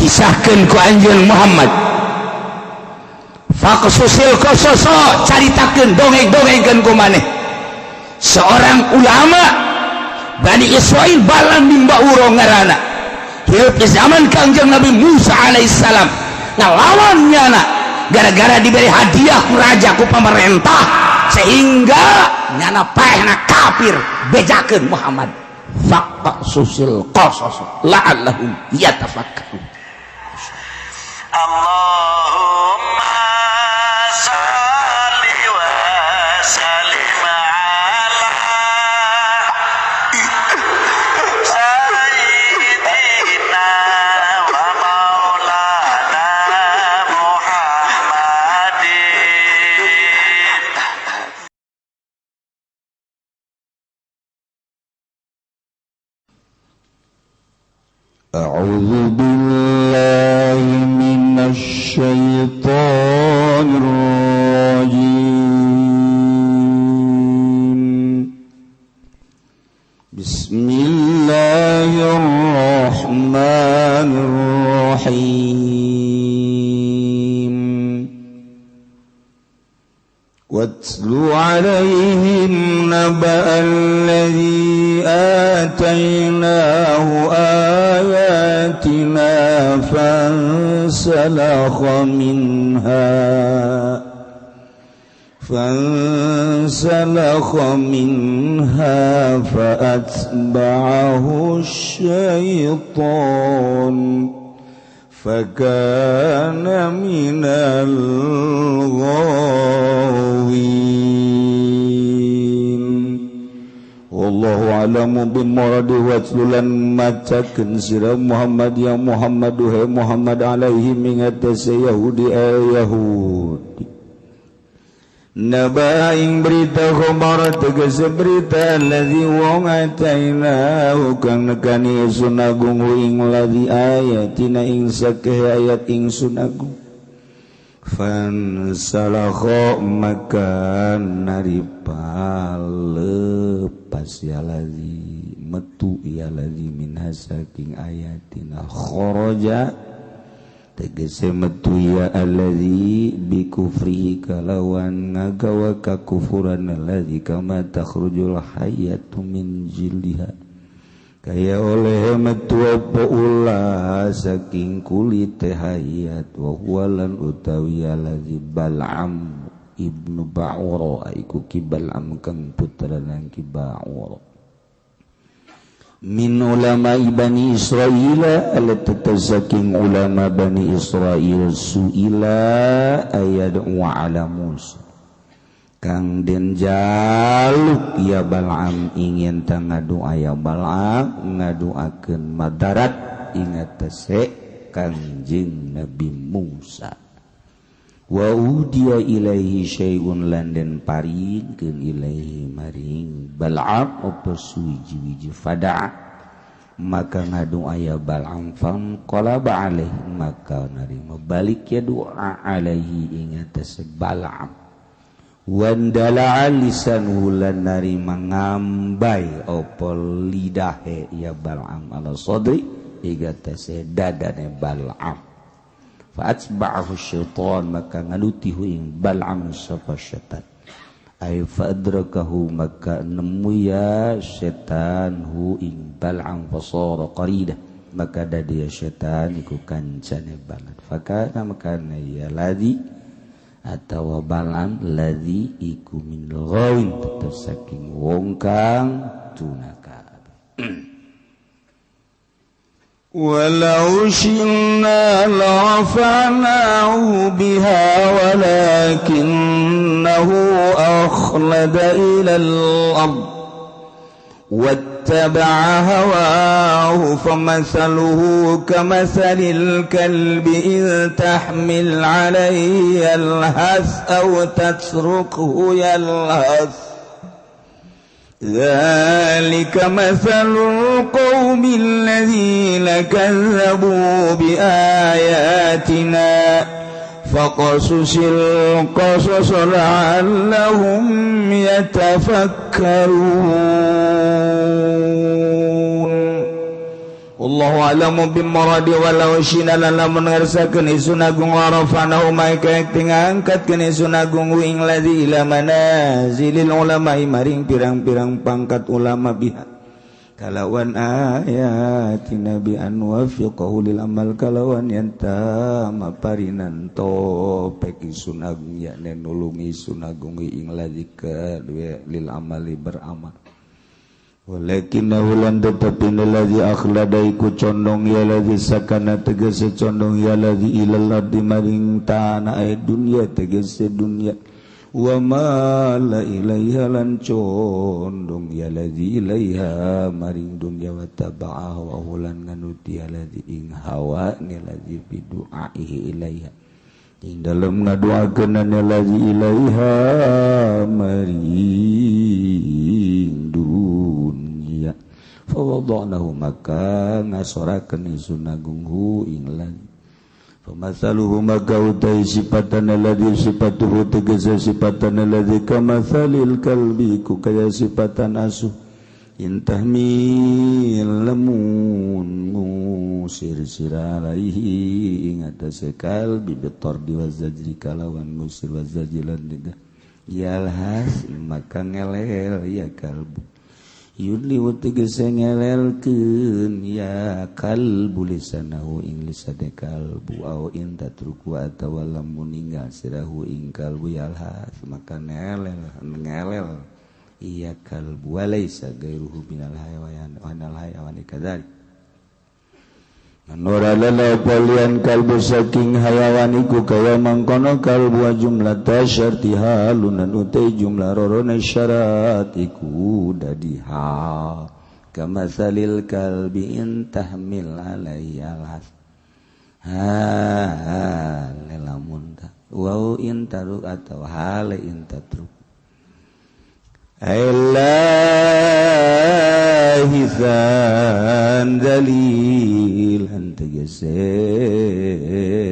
Kisahkeun ku anjeun Muhammad, faqsusil qasoso, caritakeun, dongeng-dongengkeun ku maneh seorang ulama Bani Israel, Balam bin Ba'ura ngaranna, hirup di zaman Kangjeng Nabi Musa alaihissalam. Ngalawan nyana gara-gara diberi hadiah ku raja, ku pemerintah, sehingga nyana paehna kafir. Bejakeun Muhammad, faqsusil qasas la'allahum yatafakkarun. اللهم صل وسلم على سيدنا ومولانا محمد. أعوذ بالله من الشيطان الرجيم. بسم الله الرحمن الرحيم. واتل عليهم نبأ الذي آتيناه آياتنا فانسلخ منها فأتبعه الشيطان فكان من الغاوين. والله أعلم بمراده. واتل lan macakeun sira Muhammad, ya Muhammad, he Muhammad, alaihim ingatase Yahudi, Yahudi, naba ing berita, khabar tegese berita, alladzi wong atainahu kang nekani ingsun agung ing ladzi ayatina ing sakeh ayat ingsun agung, fansalakha maka naripa lepas ya ladzi, metu ya ladzi, minha saking ayatina, kharaja tegese metu ya alladzi, bikufrihi kalawan ngagawa kakufuran alladzi, kama takhrujul hayyatu min jildiha, kaya oleh metu apa ulah saking kulit hayat. Wa huwa lan utawi alladzi Bal'am ibnu Ba'ura, iku ki Bal'am kang putra lan ki Ba'ura, min ulama Bani Israil, ala saking ulama Bani Israil, suila ayad'u ala Musa, kang den jaluk ya Bal'am ingin ta ngadua ya Bal'am ngaduakeun madarat ingatase Kangjeng Nabi Musa. Wa udiya ilaihi syai'un lan den paringkeun ilaihi maring Bal'am apa suwiji-wiji, fada'a maka ngadua ya Bal'am, fam qalaba alaihi maka narima balik ya doa, alaihi ingatase Bal'am, wandala lisanuhu lan narima ngambai apa lidahe ya Bal'am, ala sadri ingatase dadane Bal'am, fa atba'ahu syaitan maka nganuti hu ing Bal'am sapa syaitan, ay fa adrakahu maka nemu ya setan hu ing Bal'am, fasara qaridah maka dadi ya setan iku kancane Bal'am, fakana maka ya ladzi atawa Bal'am ladzi iku min ghawin tetep saking wong kang tunaka. ولو شئنا لرفعناه بها ولكنه أخلد إلى الأرض واتبع هواه، فمثله كمثل الكلب إن تحمل عليه يلهث أو تتركه يلهث، ذلك مثل القوم الذين كذبوا بآياتنا، فقصص القصص لعلهم يتفكرون. Allahu a'lamu bimuradi walau syina lan lamun ngarsakeun isun agung warafana umaika tingangkatkeun isun agung ing ladzi ila manazilil ulama maring pirang-pirang pangkat ulama biha kalawan ayati nabi an wafiqahu lil amal kalawan yanta maparinan topek isun agung yakne nulung isun agung ing ladzi lil amali beramal. Walakinnahu lan tetapi ladzi akhlada iku condong ya ladzi sakana tegese condong ya ladzi ilal ardi maring tanah dunya tegese dunya wa ma la ilaiha lan condong ya ladzi ilaiha maring dunya wa taba'a wa lan nganuti ya ladzi ing hawa ni ladzi bi du'aihi ilaiha ing dalem ngaduakeun ya ladzi ilaiha maring dunya fawada'nahu maka ngasorakeun isun agung hu ing ladzi famasaluhu maka utai sifatan alladzi sifatuhu tegese sifatan alladzi kamathalil kalbi ku kaya sifatan asu intahmil lamun ngusir sira alaihi ing atase kalbi bitardi wazajri kalawan ngusir wazajilan lidah yalhas maka ngelel ya kalbu yudli tegese ngelelkeun ya kalbu lisanahu ing lisane kalbu au in tatruku atawa lamun ninggal sirahu ing kalbu yalhas maka ngelel ngelel iya kalbu walaysa gairuhu minal hayawan wanal hayawan kadzalik manora lala palian kalbu saking hayawan iku kaya mangkono kalbu jumlah tasyartiha lunan utai jumlah rorone syarat iku dadi hal kamasalil kalbi in tahmil alaihi alhas ha lamun ta wau in taruk atau hale in tatruk Ilahisan dalilan tegese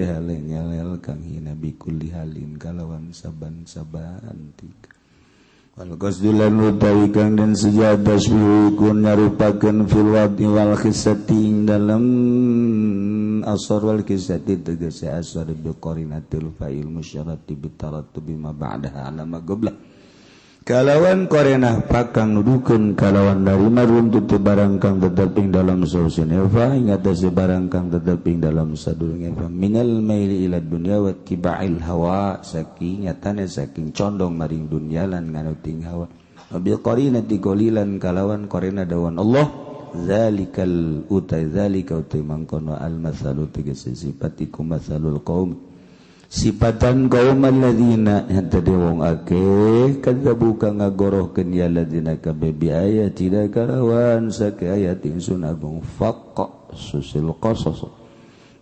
hale ngelel kang hina bikulli halin kalawan saban-saban tika wal qasdulan utawi kang den sejatas kun nyarupakeun fil wadi wal khisati ing dalem asar wal khisati tegese asar bi qarinatil fa'il musyarati bitarattubi ma ba'daha ala ma qabla kalawan korenah pakang nudukeun kalawan narima runtut barang kang tetep ing dalam sausine fa ing atase barang kang tetep ing dalam sadurunge fa minal maili ila dunya wa tibail hawa saking nyatane saking condong maring dunya lan nganuting hawa bi qarinati qalilan kalawan korena dawan Allah zalikal utai zalika utai mangkono al masalu tegese sifat iku masalul qaum sifatan kaum alladzina tadi wong akeh kadzabu kang ngagorohkeun ya alladzina kabeh bi ayatina kalawan sake ayat ingsun agung faqa susil qasas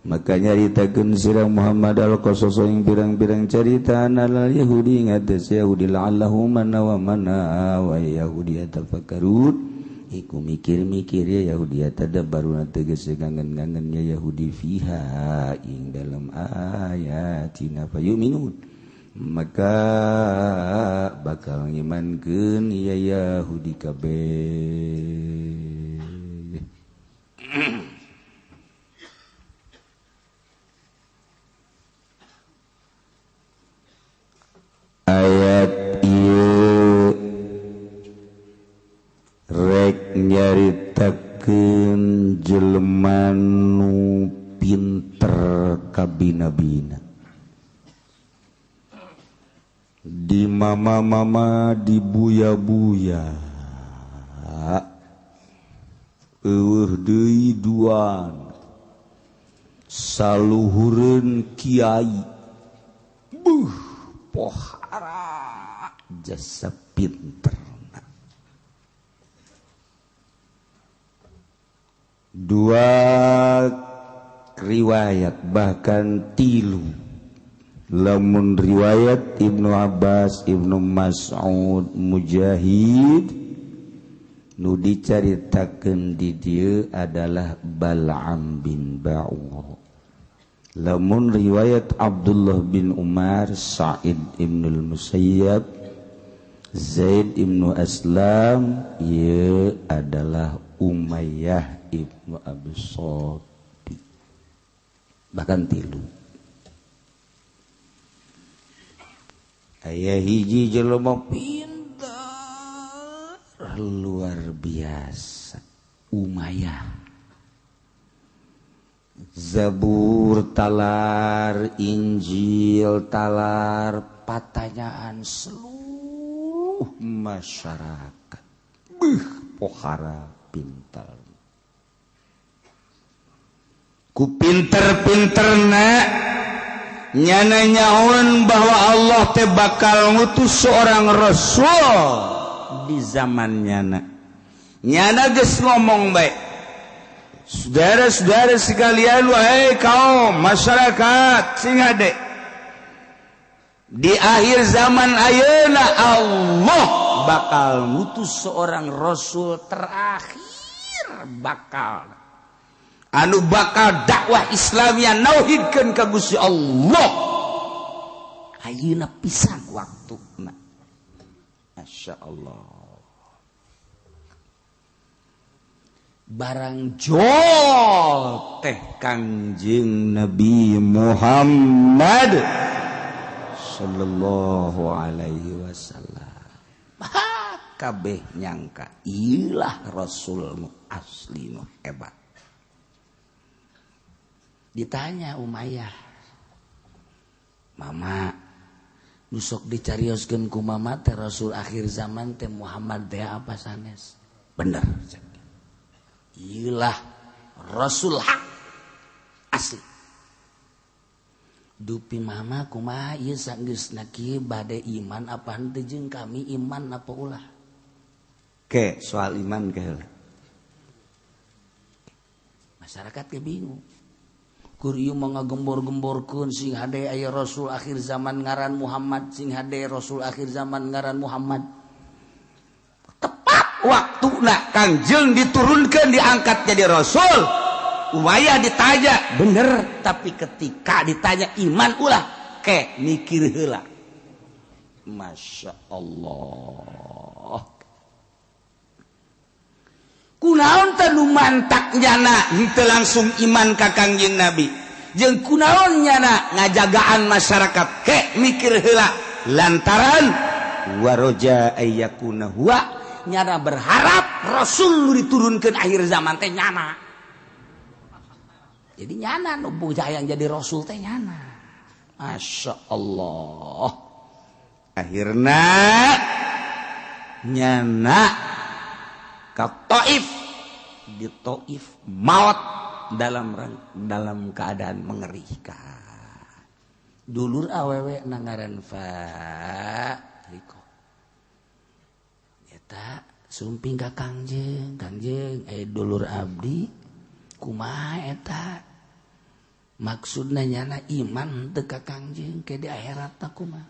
maka nyaritakeun sira Muhammad al qasas ing pirang-pirang carita alal yahudi ngates yahudi la'allahu mana wa mana wa yahudi tafakkarun iku mikir-mikir ya Yahudi tadabbaruna tegese kangen-kangen ya Yahudi fiha ing dalam ayatina fayuminun maka bakal ngimankeun ya Yahudi kabeh. Ayat ieu rek nyaritakeun jelema nu pinter kabina-bina di mama-mama di buya-buya eueuh deui duan saluhureun kiai buh pohara jasa pinter. Dua riwayat bahkan tilu lamun riwayat Ibnu Abbas, Ibnu Mas'ud, Mujahid nu dicaritakeun di dieu adalah Bal'am bin Ba'ur. Lamun riwayat Abdullah bin Umar, Sa'id ibnul Musayyab, Zaid ibnu Aslam ieu adalah Umayyah Ibnu Abi Shadiq bahkan tilu aya hiji jelema pintar luar biasa Umayyah Zabur talar Injil talar patanyaan seluruh masyarakat beuh pohara pintar ku pinter-pinterna nyana nyaon bahwa Allah teh bakal ngutus seorang rasul di zaman nyana. Nyana geus ngomong bae. Saudara-saudara sekalian, wahai kaum masyarakat sing hade. Di akhir zaman ayeuna Allah bakal ngutus seorang rasul terakhir bakal anu bakal dakwah Islamiyah nauhidkeun ka Gusti Allah. Ayeuna pisan waktuna. Masya Allah. Barang jol teh Kangjeng Nabi Muhammad sallallahu alaihi wasallam. Kabeh nyangka ilah rasul nu asli nu hebat. Ditanya Umayyah, mama nusok dicarioskeun ku mama teh rasul akhir zaman teh Muhammad teh apa sanes? Bener. Ilah rasul hak asli. Dupi mama kumaha ieu sanggeusna kieu bade iman apa henteu jeung kami iman apa ulah? Ke soal iman ke heula. Masyarakat ge bingung. Kur ieu mah ngagembor-gemborkeun sing hade aya rasul akhir zaman ngaran Muhammad, sing hade rasul akhir zaman ngaran Muhammad. Tepat waktuna Kangjeng diturunkeun diangkat jadi rasul. Umayyah ditanya bener, tapi ketika ditanya iman ulah ke mikir heula. Masya Allah. Kunaon teh nu mantak nyana henteu langsung iman ka Kangjeng Nabi. Jeung kunaon nyana ngajagaan masyarakat ke mikir heula lantaran waroja ayyakuna huwa nyana berharap rasul nu diturunkeun akhir zaman teh nyana. Jadi nyana nu hayang jadi rasul teh nyana. Masya Allah. Akhirna nyana ke Taif, di Taif maut dalam keadaan mengerikan. Dulur awewe nangaran Fa Riko. Eta sumping ka Kangjeng, Kangjeng dulur abdi kumaha eta? Maksudna nyana iman teu ka Kangjeng ke di akhirat ta kumaha?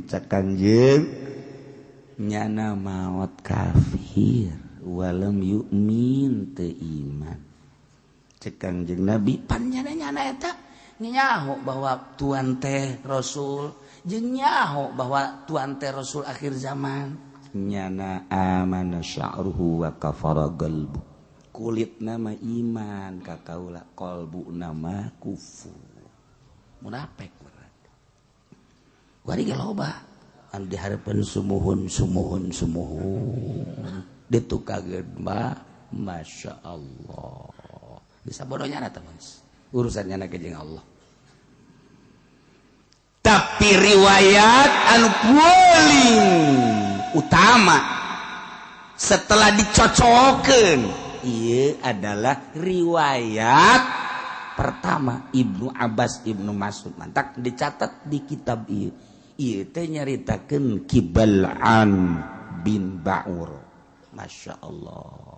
Cak Kangjeng nyana maot kafir walam yu'min teu iman. Cek Kangjeng Nabi pan nyana nyana eta nyaho bahwa tuan teh rasul jeung nyaho bahwa tuan teh rasul akhir zaman. Nyana amana sya'ruhu wa kafara qalbu. Kulit nama iman ka kaula, qalbu nama kufur. Munafik berarti. Wari ge loba anu dihareupeun sumuhun sumuhun sumuhun ditukageun mah Masya Allah. Bisa bodohnya na teman, urusannya na jeung Allah. Tapi riwayat anu paling utama setelah dicocokeun ieu adalah riwayat pertama Ibnu Abbas Ibnu Mas'ud. Mantak dicatat di kitab ieu. Ieu teh nyaritakeun Kibal'an bin Ba'ur. Masya Allah.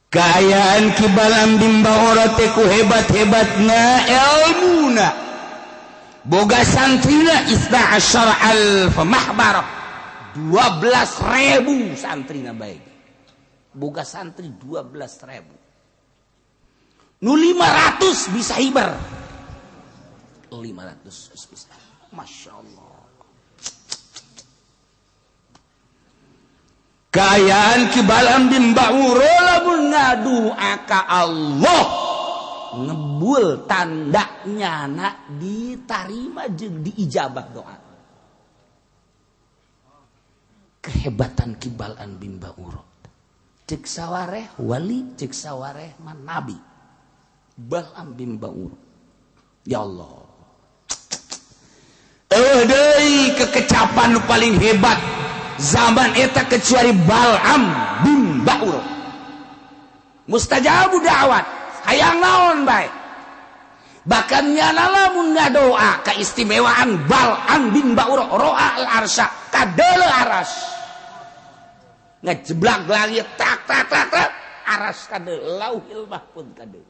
Kaayaan Kibal'an bin Ba'ur teh ku hebat-hebatna ilmuna. Boga santrina isna asyara alf mahbarah. 12.000 santrina baik. Boga santri 12.000. Nu 500 bisa hibar. 500 bisa. Masya Allah. Kaayaan Ki Balam bin Ba'ura lamun ngadua ka Allah ngebul tanda nyana ditarima jeung diijabah doa. Kehebatan Ki Balam bin Ba'ura. Cek sawareh wali, cek sawareh man nabi. Balam bin Ba'ura. Ya Allah. Eueuh deui kekecapan nu paling hebat zaman eta kecuali Balam bin Ba'ura. Mustajabu da'wat, hayang naon bae. Bahkan nyana lamun ngadoa keistimewaan Balam bin Ba'ura, roa al-arsya, kadeuleu aras. Ngejeblak langit tak tak tak tak, aras kadeuleu, lauhil mahfud kadeuleu.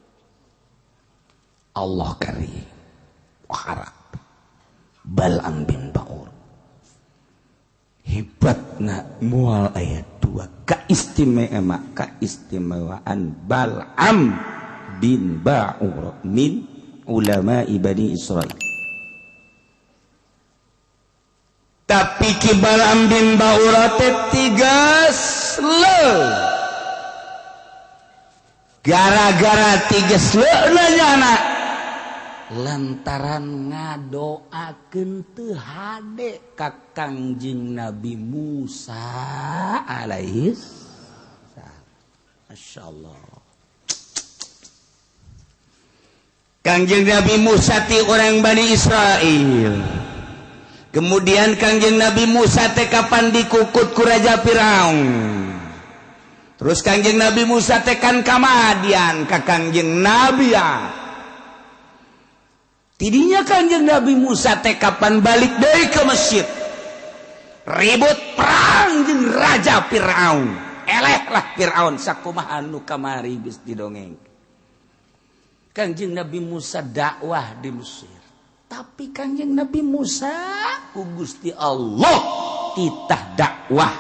Allah karim. Harap Balam bin Ba'ura hebatna mual ayat 2 keistimewaan Balam bin Ba'ura min ulama Bani Israil. Tapi Ki Balam bin Ba'ura teh tigas le, gara-gara tigas le nyana lantaran ngadoakeun teu hade ka Kangjeng Nabi Musa alaihi salam. Masyaallah. Kangjeng Nabi Musa ti orang Bani Israil. Kemudian Kangjeng Nabi Musa teh kapan dikukut ku Raja Firaun. Terus Kangjeng Nabi Musa teh kan ka Madian ka Kangjeng Nabi ya. Tidinya Kangjeng Nabi Musa teh kapan balik deui ke Mesir. Ribut perang jeung Raja Firaun. Elehlah Firaun sakumaha anu kamari geus didongeng. Kangjeng Nabi Musa dakwah di Mesir. Tapi Kangjeng Nabi Musa ku Gusti Allah titah dakwah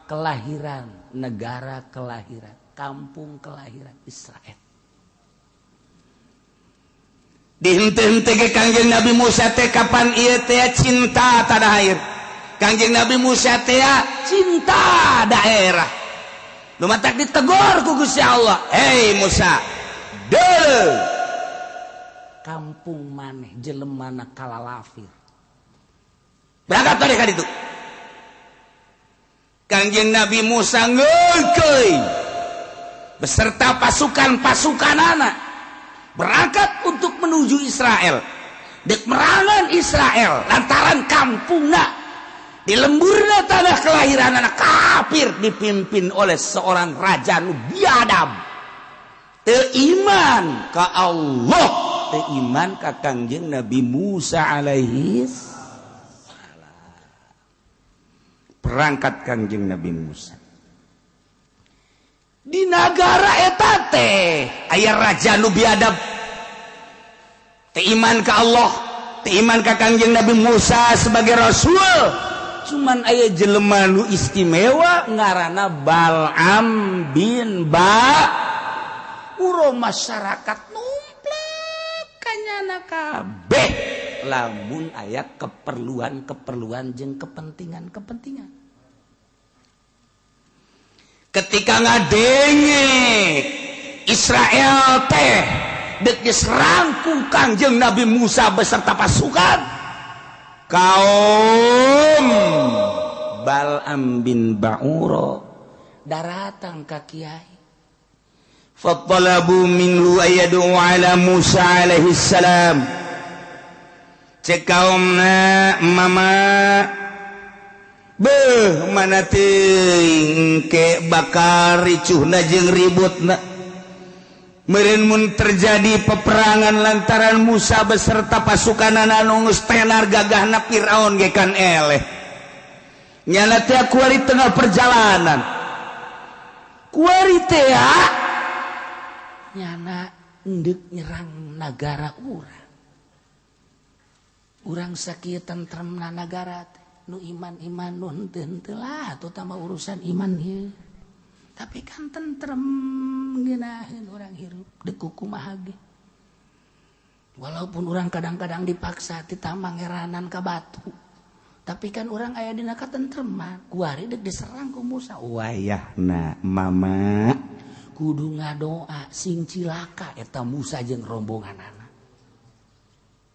kelahiran, negara kelahiran, kampung kelahiran Israel. Dihente-hente ke Kangjeng Nabi Musa teh kapan ieu teh cinta tanah air. Kangjeng Nabi Musa teh cinta daerah. Lumatak ditegor ku Gusti Allah. Hei Musa, deuleu kampung maneh jelemana kalalafir. Berangkat tadi ka ditu. Kangjeng Nabi Musa ngeukeuy beserta pasukan-pasukanana berangkat untuk menuju Israel. Dek merangan Israel lantaran kampungna di lemburna tanah kelahiran anak kafir dipimpin oleh seorang raja nu biadab. Teu iman ka Allah, teu iman ka Kangjeng Nabi Musa alaihi salam. Berangkat Kangjeng Nabi Musa. Di nagara eta teh aya raja nu biadab. Teu iman ka Allah, teu iman ka Kangjeng Nabi Musa sebagai rasul. Cuman aya jelema nu istimewa ngaranna Balam bin Ba'ura. Masyarakat numplek kanyana kabeh lamun aya keperluan-keperluan jeung kepentingan-kepentingan. Ketika ngadenge Israel teh dek diserang ku Kangjeng Nabi Musa beserta pasukan, kaum Balam bin Ba'ura daratang ka kiai. Fatalabu minhu ayadu ala Musa alaihi salam. Cek kaumna mama beuh mana teuing ke bakal ricuhna jeung ributna. Meureun mun terjadi peperangan lantaran Musa beserta pasukanana anu geus tenar gagahna Firaun ge kan eleh. Nyana teh kuari tengah perjalanan. Kuari teh nyana endek nyerang nagara urang. Urang sakieu tentremna nagara teh. Nu iman-iman nu henteu-henteu lah terutama urusan iman ieu. Tapi kan tentrem ngeunaheun urang hirup deuk kumaha ge. Walaupun urang kadang-kadang dipaksa ti tamangeranan ka batu. Tapi kan orang aya dina katentreman, kuari dek diserang ku Musa. Wayahna mama kudu ngadoa sing cilaka eta Musa jeung rombonganana.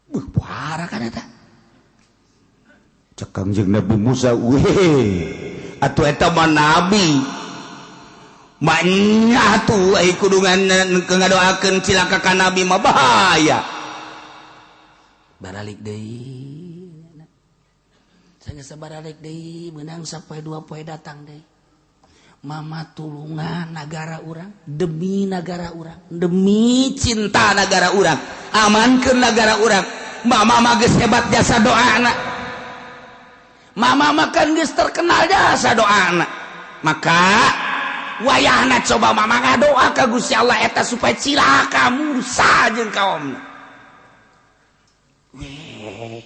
Buh, parah kan eta. Cek Kangjeng Nabi Musa, weh, atuh eta mah nabi. Manya atuh ai kudu ngadoakeun cilaka ka nabi mah bahaya. Baralik deui. Sanggeus baralik deui meunang sapoe dua poe datang deui. Mama tulungan nagara urang, demi nagara urang, demi cinta nagara urang, amankeun nagara urang. Mama mah geus hebat jasa doana. Mama mah kan geus terkenal jasa doana. Maka wayahna coba mama ngadoa ka Gusti Allah eta supaya cilaka Musa jeung kaomna. Weh,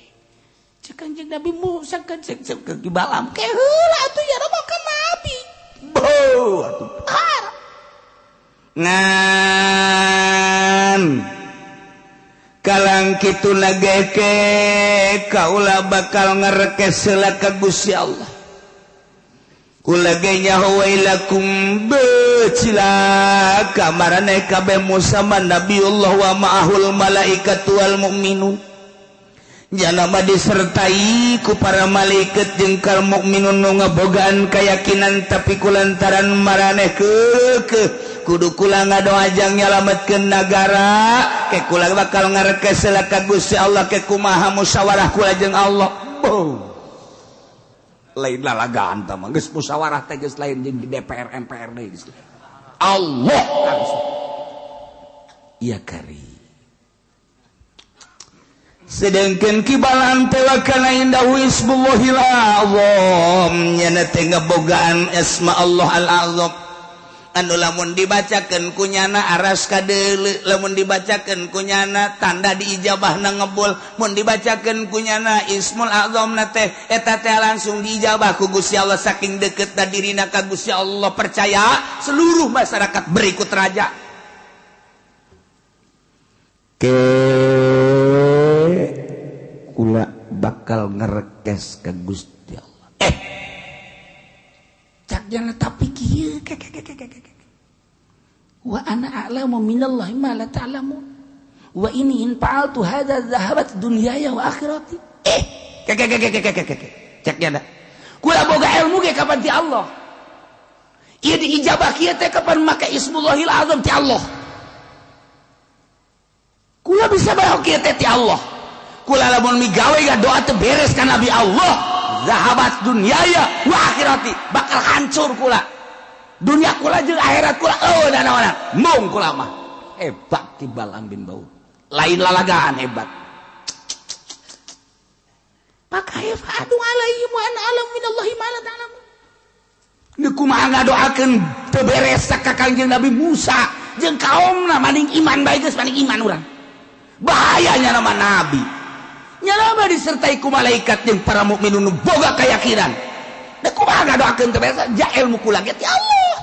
cek Kanjeng Nabi Musa kan cek cek ke Balam ke heula atuh ya mah kan nabi. Boh, atuh parah. Ngan kalang kitu nageke kaula bakal ngerekes heula ka Gusti Allah. Kula ge nyaho wailakum becilaka maraneh kabeh Musa man Nabiullah wa ma'ahul malaikatu wal mu'minun. Jalama disertai ku para malaikat jeung kal mukminun nu ngabogaan keyakinan tapi kulantaran maraneh keukeuh kudu kula ngadoa jang nyalametkeun nagara ke kula bakal ngarekes heula ka Gusti Allah ke kumaha musyawarah kula jeung Allah. Boh. Lain lalagaan tah mah geus musyawarah teh geus lain jeung di DPR MPR deui geus. Allah langsung. Iya kari. Sedangkan kibalan teh wakana indahu ismullahil azam nyana teh ngebogaan asma Allah al azam anu lamun dibacakeun kunyana aras kadeuleu, lamun dibacakeun kunyana tanda diijabahna ngebul, mun dibacakeun kunyana ismul azamna teh eta teh langsung diijabah ku Gusti Allah saking deketna dirina ka Gusti Allah percaya seluruh masyarakat berikut raja. Ke kula bakal ngerekes ke Gusti Allah. Cak jangan tapi kieu ke wa ana a'lamu minallahi ma la ta'lamun wa inni in fa'altu hadza dhahabat dunyaya wa akhirati. Ke cak jangan kula boga ilmu ge kapan ti Allah. Ieu diijabah kieu teh kapan make ismullahil azam ti Allah. Kula bisa bae kieu teh ti Allah. Kula lamun migawe doa teu beres ka Nabi Allah, zahabat dunyaya wa akhirati, bakal hancur kula. Dunia kula jeung akhirat kula eueuh danaonan. Mung kula mah hebat Ki Balam bin Baur. Lain lalagaan hebat. Pakai fa'adu alaihi wa ana alam minallahi ma la ta'lamun. Ni kumaha ngadoakeun teu beres ka Kangjeng Nabi Musa jeung kaomna maning iman bae geus maning iman urang. Bahayanya nama nabi. Nyalama disertai ku malaikat jeung para mukminun boga keyakinan. Da kumaha ngadoakeun teu beres ja ilmu kula ge ti Allah.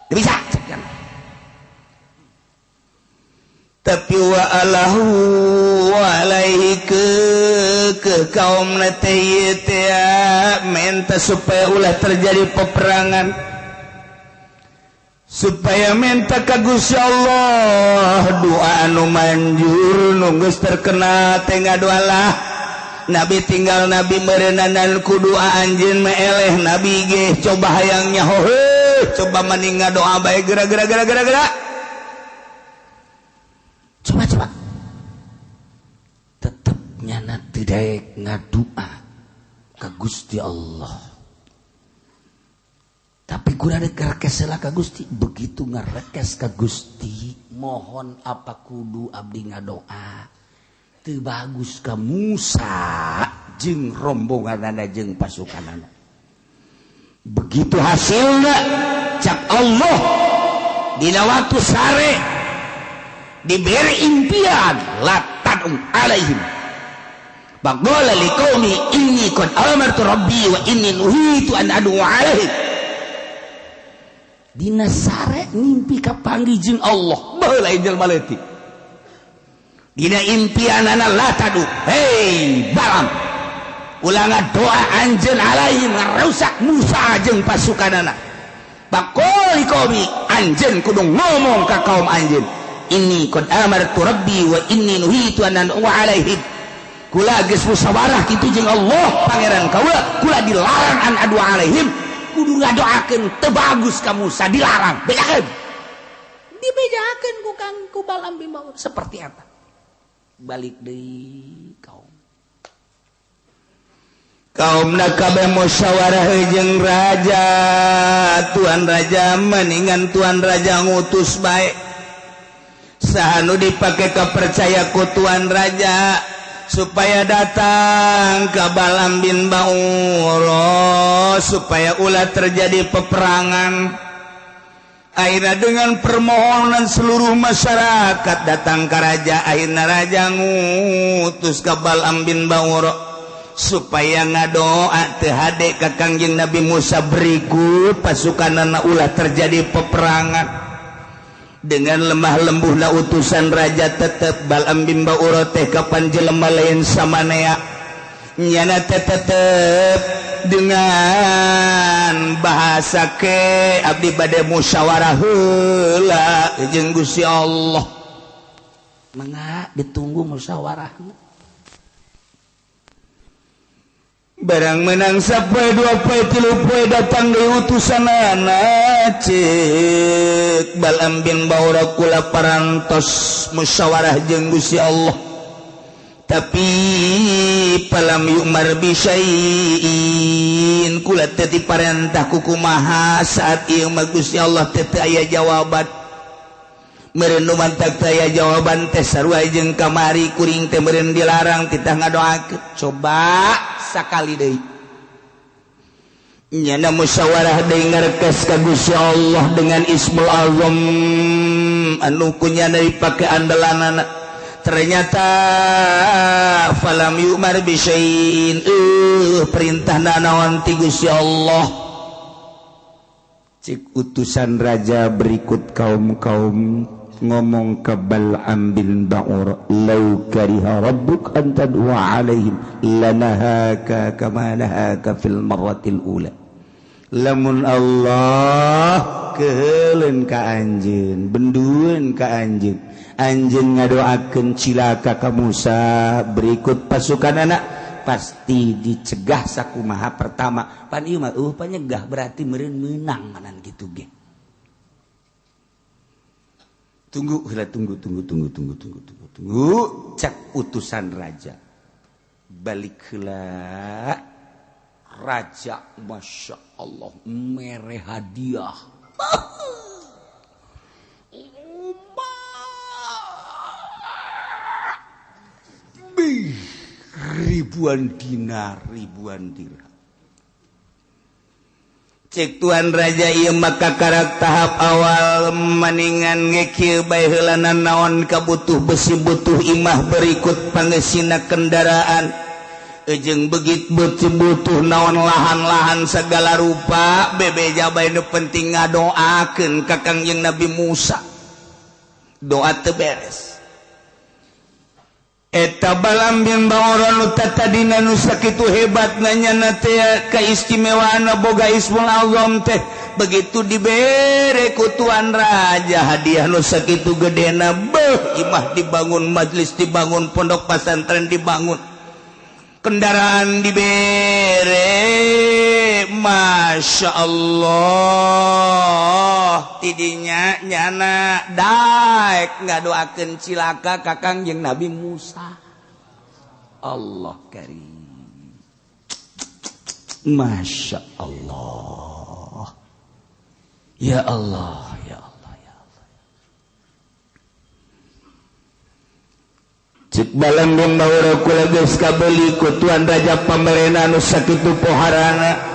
Teu bisa. Tapi wa alahu alaihi ke kaum teh minta supaya ulah terjadi peperangan, supaya minta ka Gusti Allah doa anu manjur nu geus terkenal teh ngadoalah Nabi tinggal Nabi meureunanan ku doa anjeun mah eleh Nabi ge coba hayang nyaho heuh coba mending ngadoa bae geura geura geura geura geura coba-coba tetep nyana teu daek ngadua ka Gusti Allah. Tapi kurang ngerekes lah ka Gusti, begitu ngerekes ka Gusti mohon apa kudu abdi ngadoa teu bagus ka Musa jeung rombonganana jeung pasukanana. Begitu hasilna cak Allah dina waktu sare diberi impian la tad'u alaihim baqala liqaumi inni qad amartu rabbi wa inni nuhitu an ad'u alaihim. Dina sare ngimpi kapanggih jeung Allah baheula jelema leutik dina impianana la tad'u hei Balam Ulah ngadoa anjeun alaihim ngarusak Musa jeung pasukanana. Baqol qomi anjeun kudu ngomong ka kaum anjeun. Inni qad amartu rabbi wa inni nuhitu an ad'u alaihim. Kula geus musyawarah kitu jeung Allah pangeran kaula, kula dilarang an adu alaihim, kudu ngadoakeun teu bagus ka Musa dilarang. Bejakeun. Dibejakeun ku Kang ku Balam bin Baur seperti apa? Balik deui kaum. Kaum kabeh musyawarah jeung raja, tuan raja meningan tuan raja ngutus bae. Saha nu dipake kapercaya ku tuan raja supaya datang ke Balam bin Bauro supaya ulah terjadi peperangan. Akhirnya dengan permohonan seluruh masyarakat datang ke raja, akhirnya raja ngutus ke Balam bin Bauro supaya ngadoa teu hade ka Kangjeng Nabi Musa berikut pasukanana ulah terjadi peperangan. Dengan lemah lembuhna utusan raja tetep Balam bin Bauro teh kapan jelema lain samanea nyana teh tetep dengan bahasa ke abdi bade musyawarah heula jeung Gusti Allah. Mangga ditunggu musyawarahna. Barang menang sapoe dua poe tilu poe datang deui utusanana ceuk Balam bin Baura kula parantos musyawarah jeung Gusti Allah. Tapi palam yu'mar bi syai'in kula teu diparentah ku kumaha saat ieu mah Gusti Allah teu aya jawaban. Meureun nu mantak teu aya jawaban teh sarua jeung kamari kuring teh meureun dilarang titah ngadoakeun. Coba sakali deui nyana musyawarah deui ngarkes ka Gusti Allah dengan Ismul Azam anu kunyana dipake andalanana. Ternyata falam yu'mar bi syai'in perintahna naon ti Gusti Allah. Cik utusan raja berikut kaum-kaum ngomong ke Bal'am bin Ba'ur, lau kariha rabbuk an tad'a alaihim lanahaka kama nahaka fil marratil ula. Lamun Allah keheuleun ka anjeun, bendueun ka anjeun, anjeun ngadoakeun cilaka ka Musa berikut pasukan anak pasti dicegah sakumaha pertama. Pan ieu mah panyegah berarti meureun meunang manan kitu ge. Tunggu heula, tunggu tunggu tunggu tunggu tunggu tunggu tunggu cek utusan raja. Balik heula raja masya Allah mere hadiah. Ribuan dinar, ribuan dirham. Cek tuan raja ieu maka karak tahap awal maningan ngekieu bae heulana naon kabutuh besi butuh imah berikut pangesina kendaraan jeung begit beuti butuh naon lahan-lahan segala rupa bebeja bae nu penting ngadoakeun ka Kangjeng Nabi Musa. Doa teu beres. Eta Balam bin Baura nu tatadina nu sakitu hebatna nyana teh kaistimewaanna boga Ismul Azam teh begitu dibere ku tuan raja hadiah nu sakitu gedena beuh imah dibangun, majelis dibangun, pondok pesantren dibangun, kendaraan dibere, masya Allah tidinya nyana daek ngadoakeun cilaka ka Kangjeng Nabi Musa. Allah karim, masya Allah, ya Allah, ya Allah, ya Allah. Cik Balam bin Baura kula geus kabeli ku tuan raja pamarena nu sakitu poharana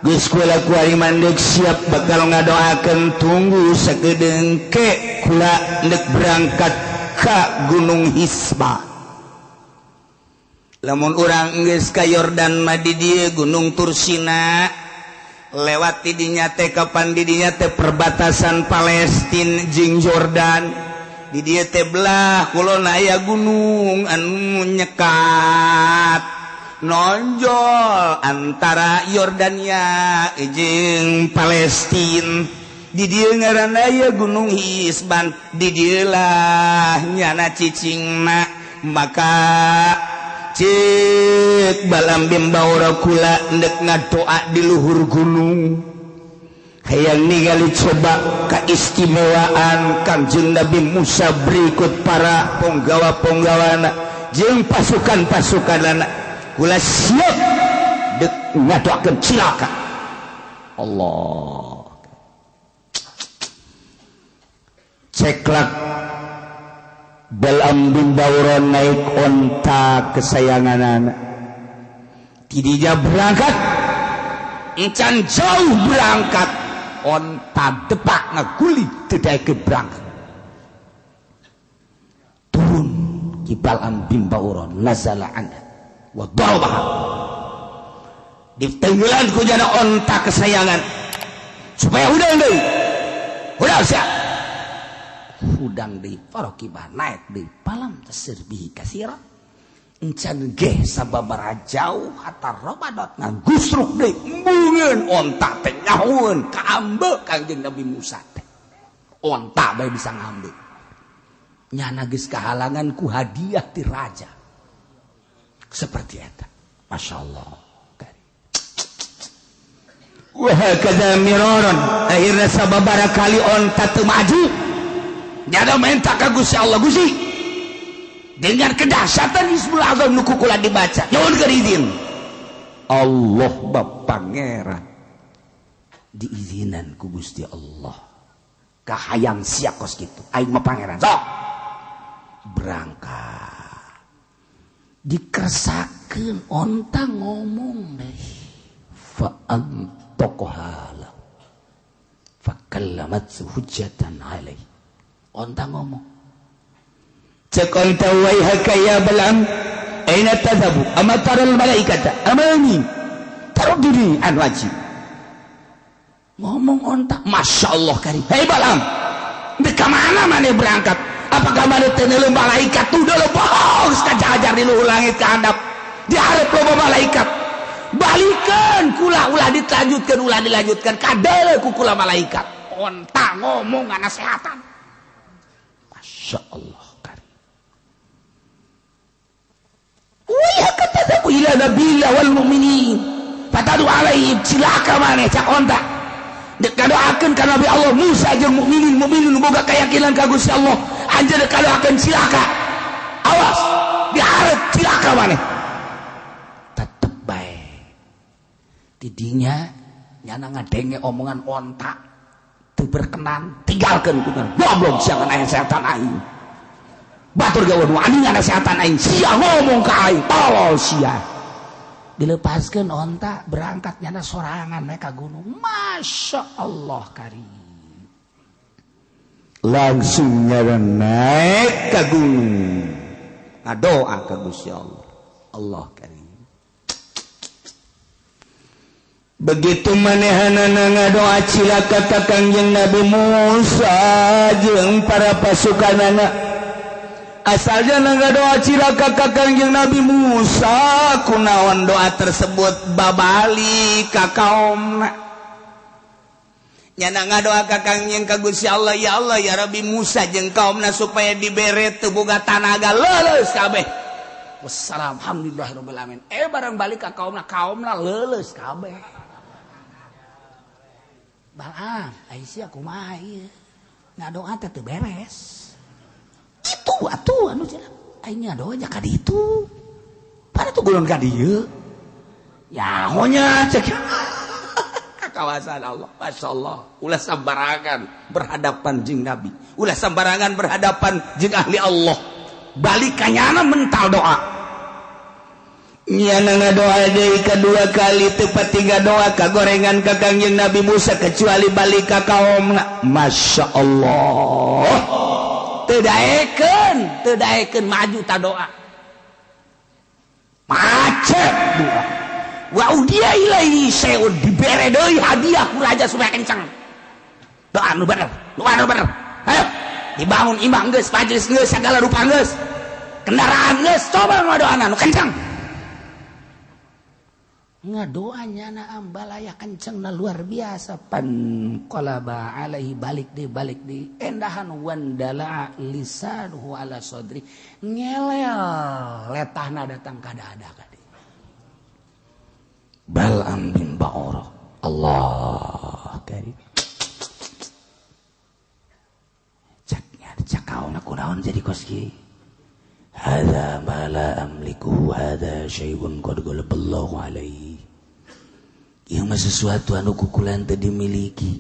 geus kula kuari mandek siap bakal ngadoakeun tunggu sakedeung ke kula ndek berangkat ka Gunung Hisba. Lamun urang geus ka Yordan mah di dieu Gunung Tursina lewat di dinya teh kapan di dinya teh perbatasan Palestina jeung Jordan. Di dieu teh belah kulon aya gunung anu nyekat Nonjol antara Yordania jeung Palestina. Di dieu ngaranna ieu Gunung Hisban, di dieu lah nyana cicingna. Maka cek Balam bin Baura kula ndek ngadoa di luhur gunung, hayang ningali coba keistimewaan Kangjeng Nabi Musa berikut para ponggawa-ponggawana jeung pasukan-pasukanana. Kula siap dek ngadoakeun cilaka. Allah ceklak Balam bin Baura naik onta kesayanganana. Tidija berangkat, encan jauh berangkat, onta depak ngaguli tidak ikut berangkat. Turun ki Balam bin Baura nazala anha wa darabaha. Ditenggelan ku jana onta kesayangan supaya udah deui. Udah siap. Hudang di farokibah naik di palam tesir bihi kasira. Encan geh sababaraha jauh hatta robadot ngagusruk deui embungeun onta teh nyahueun kaambe Kangjeng Nabi Musa teh. Onta bae bisa ngambe. Nyana geus kahalangan ku hadiah ti raja. Seperti eta. Masya Allah. Wah hakadza miraran. Akhirna sababaraha kali onta teu maju. Nyana minta ka Gusti Allah, Gusti dengan kedahsyatan Ismul Azam nu kukula dibaca nyuhun keur izin. Allah bab pangeran diizinan ku Gusti Allah. Kahayang sia kos kitu aing mah pangeran sok berangkat dikersakeun onta ngomong deh fa antaqahala fa kallamat hujjatan alaihi. Onta ngomong cek onta waihaka ya Balam aina tadhabu ama taral malaikata amani tarudini an wajib. Ngomong onta Masya Allah kari, hei Balam di mana mana berangkat, apakah mana teh malaikat tuh udah bohong sekajajar di luhur langit ke handap diharap loba malaikat balikan kula ulah dilanjutkan ulah dilanjutkan kadele ku kula malaikat. Onta ngomong nasehatan. Masya Allah karim. Wih kata ila nabila wal mu'minin fatadu alaihim cilaka maneh cak onta. Dek kadoakeun ka Nabi Allah Musa jeung mukminin mukminin boga keyakinan ka Gusti Allah. Anjeun dek kadoakeun cilaka. Awas dihareup cilaka maneh. Tetep bae. Tidinya nyana ngadenge omongan onta teu berkenan, tinggalkeun ku goblok sia kana setan aing. Batur gawe nu anjing kana setan aing, sia ngomong ka aing, tolol sia. Dilepaskeun onta berangkat nyana sorangan naik ka gunung. Masya Allah karim. Langsung nyana naik ka gunung. Ngadoa ka Gusti Allah. Allah karim. Begitu manehanana ngadoa cilaka ka Kangjeng Nabi Musa jeung para pasukanana. Asalnya ngadoa cilaka ka Kangjeng Nabi Musa kunaon doa tersebut babali ka kaomna. Nyana ngadoa ka Kangjeng ka Gusti Allah, ya Allah ya Rabbi Musa jeung kaomna supaya dibere teu boga tanaga leuleus kabeh. Wassalam alhamdulillahirabbil alamin. Barang balik ka kaomna, kaomna leuleus kabeh. Balam, Aisyah kumaha ieu? Ngadoa teh teu beres. Itu atuh anu cenah. Aing ngadoa nya ka ditu. Pada tuh gulon ka dieu. Ya honya cek. Ka kawasan Allah. Masyaallah. Ulah sambarangan berhadapan jeung Nabi. Ulah sambarangan berhadapan jeung ahli Allah. Balik kanyana mental doa. Nyana ngadoa deui kadua kali tepat tiga doa kagorengan ka Kangjeng Nabi Musa kecuali balik ka kaomna. Masya Allah. Teu daekeun maju ta doa. Macet doa. Wa udiya ilaihi syai'un dibere deui hadiah ku raja supaya kencang. Doa nu bener, doa nu bener. Ayo dibangun imah geus, majelis geus, segala rupa geus. Kendaraan geus, coba ngadoana nu kencang. Ngadoanya na ambalaya kencengna luar biasa pan qalaba alaihi balik di endahan wandala lisanuhu ala sadri ngelel letahna datang ka dada ka dieu. Bal'am bin Ba'ura Allah karim caknya cakauna kunaon jadi kos kieu. Hadza ma la amliku hadza syai'un qad ghalaballahu alaihi. Ieu mah sesuatu anu kukulan teu dimiliki.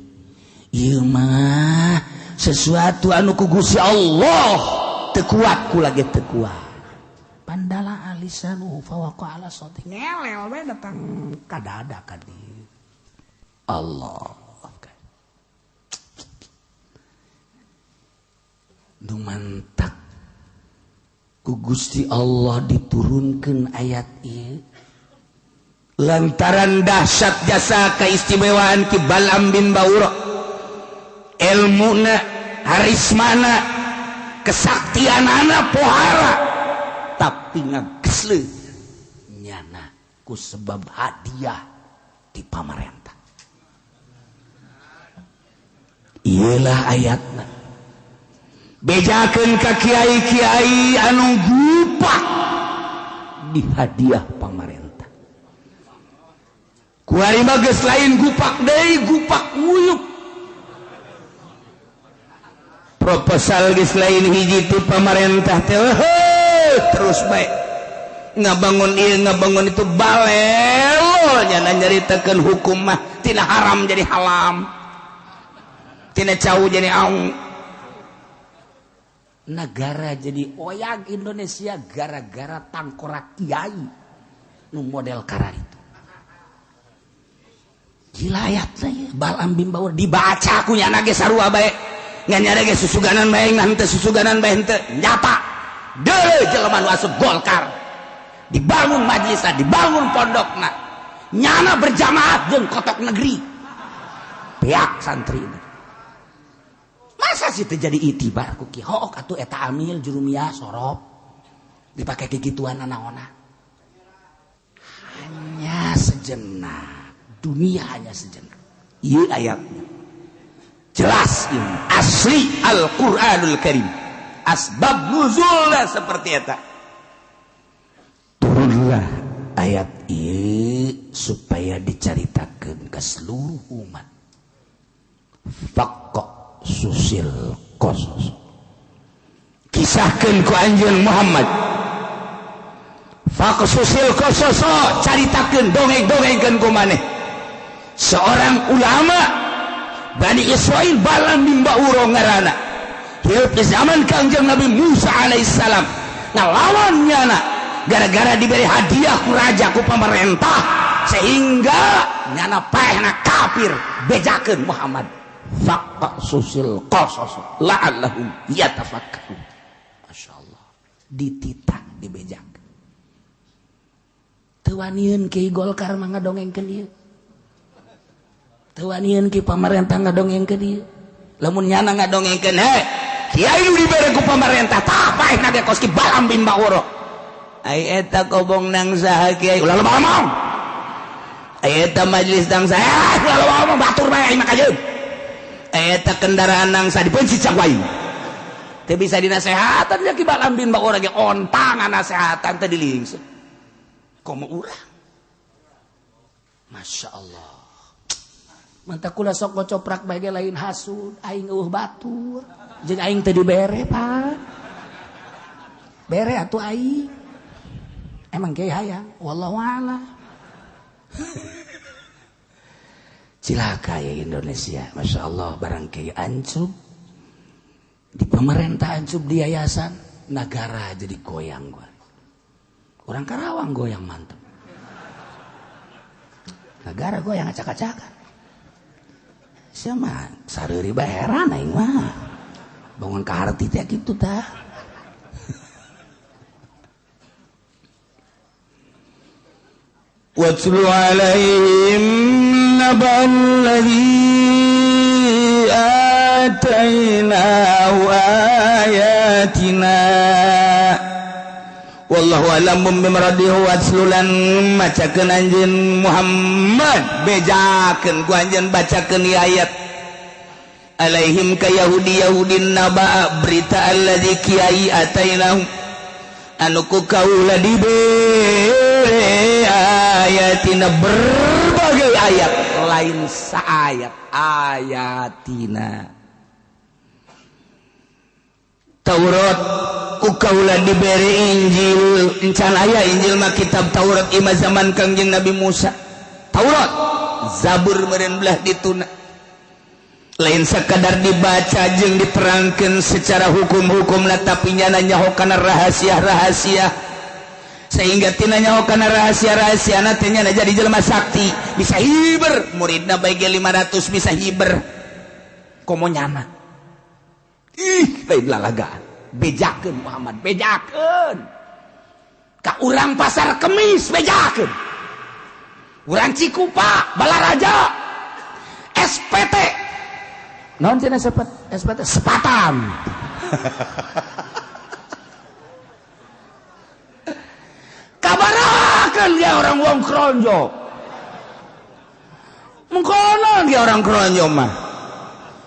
Ieu mah sesuatu anu ku Gusti Allah teu kuat kula ge teu kuat. Pandala alisanuhu fawaqa ala sawti ngelel we datang ka dada ka dieu. Allah nu mantak ku Gusti Allah diturunkan ayat ieu lantaran dahsyat jasa keistimewaan Ki Bal'am bin Ba'ura, ilmuna, harismana, kesaktianana pohara, tapi ngagesle nyana ku sebab hadiah di pamarentah. Iyalah ayatna. Bejakeun ka kiai-kiai anu gupak di hadiah pamarentah. Kuari mah geus lain gupak deui, gupak nguyup. Proposal geus lain hiji ti pamarentah teh terus bae. Ngabangun ieu ngabangun itu balelo nya nyaritakeun hukum mah tina haram jadi halam. Tina cau jadi aung. Negara jadi oyag Indonesia gara-gara tangkorak kiai nu model karar itu. Gila ayatna ieu Bal'am bin Ba'ura dibaca ku nyana ge sarua bae. Ngan nyana ge susuganan bae ngan teu susuganan bae henteu nyata. Deuleu jelema nu asup Golkar. Dibangun majelisna, dibangun pondokna. Nyana berjamaah jeung kotok negeri. Beak santri ini. Masa sih terjadi itibar ku ki hook atuh eta amil jurumiyah sorop dipake kikituan anaona. Hanya sejenak, dunia hanya sejenak. Ieu ayatnya jelas ini asli Al-Qur'anul Karim. Asbab nuzulna seperti eta. Turunlah ayat ieu supaya dicaritakeun ke seluruh umat. Faqqa susil kosos kisahkeun ku anjeun Muhammad faqsusil kososo caritakeun dongeng-dongengkeun ku maneh seorang ulama Bani Israil Bal'am bin Ba'ura ngaranna hirup di zaman Kangjeng Nabi Musa alaihissalam ngalawan nyana gara-gara diberi hadiah ku raja ku pemerintah sehingga nyana paehna kafir bejakeun Muhammad. Faqsusil qasas la'allahum yatafakkarun. Masya Allah dititah dibejak. Teu wanieun ki Golkar mah ngadongengkeun ieu. Teu wanieun ki pamarentah ngadongengkeun ieu. Lamun nyana ngadongengkeun he kiai nu dibere ku pamarentah tah paehna ge kos ki Bal'am bin Ba'ura. Ai eta kobong nang saha kiai ulah loba omong. Ai eta majelis nang saha ulah loba omong batur bae aing mah kajeun. Eta kendaraan nangsa dibenci cak wayu teu bisa dinasehatan ya Ki Bal'am bin Ba'ura ge ontang nasehatan teu dilingseut komo urang. Masya Allah mantak kula sok ngocoprak bae ge lain hasud aing eueuh batur jeung aing teu dibere Pak bere atuh aing emang kiai hayang wallahu a'lam. Cilaka ya Indonesia, Masya Allah barang kiai ancub di pemerintah ancub di yayasan negara jadi goyang gua. Orang Karawang goyang mantep. Negara goyang acak-acakan. Siapa sareuri bae heran aing mah. Bangun ka harti teh kitu tah. Watlu alaihim naba alladhi atainahu ayatina wa Wallahu a'lam bimradihi watslulan macakeun anjeun Muhammad bejakeun ku anjeun bacakeun ieu ayat alaihim ka Yahudi Yahudin naba berita allazi kiai atainahum anu ku kaula dibere ayatina berbagai ayat lain saayat ayatina Taurat ku kaula dibere Injil encan aya Injil mah kitab Taurat ima zaman Kangjeng Nabi Musa Taurat Zabur meureun belah dituna lain sekadar dibaca jeung diterangkeun secara hukum-hukumna tapi nyana nyaho kana rahasia-rahasia sehingga tina nyaho kana rahasia-rahasiana teh nyana jadi jelema sakti bisa hiber muridna bae ge 500 bisa hiber komo nyana ih lain lalagaan bejakeun Muhammad bejakeun ka urang Pasar Kemis bejakeun urang Cikupa Balaraja SPT naon cenah SPT sepatan kabarakeun ge orang wong Kronjo mengkonon ge orang Kronjo mah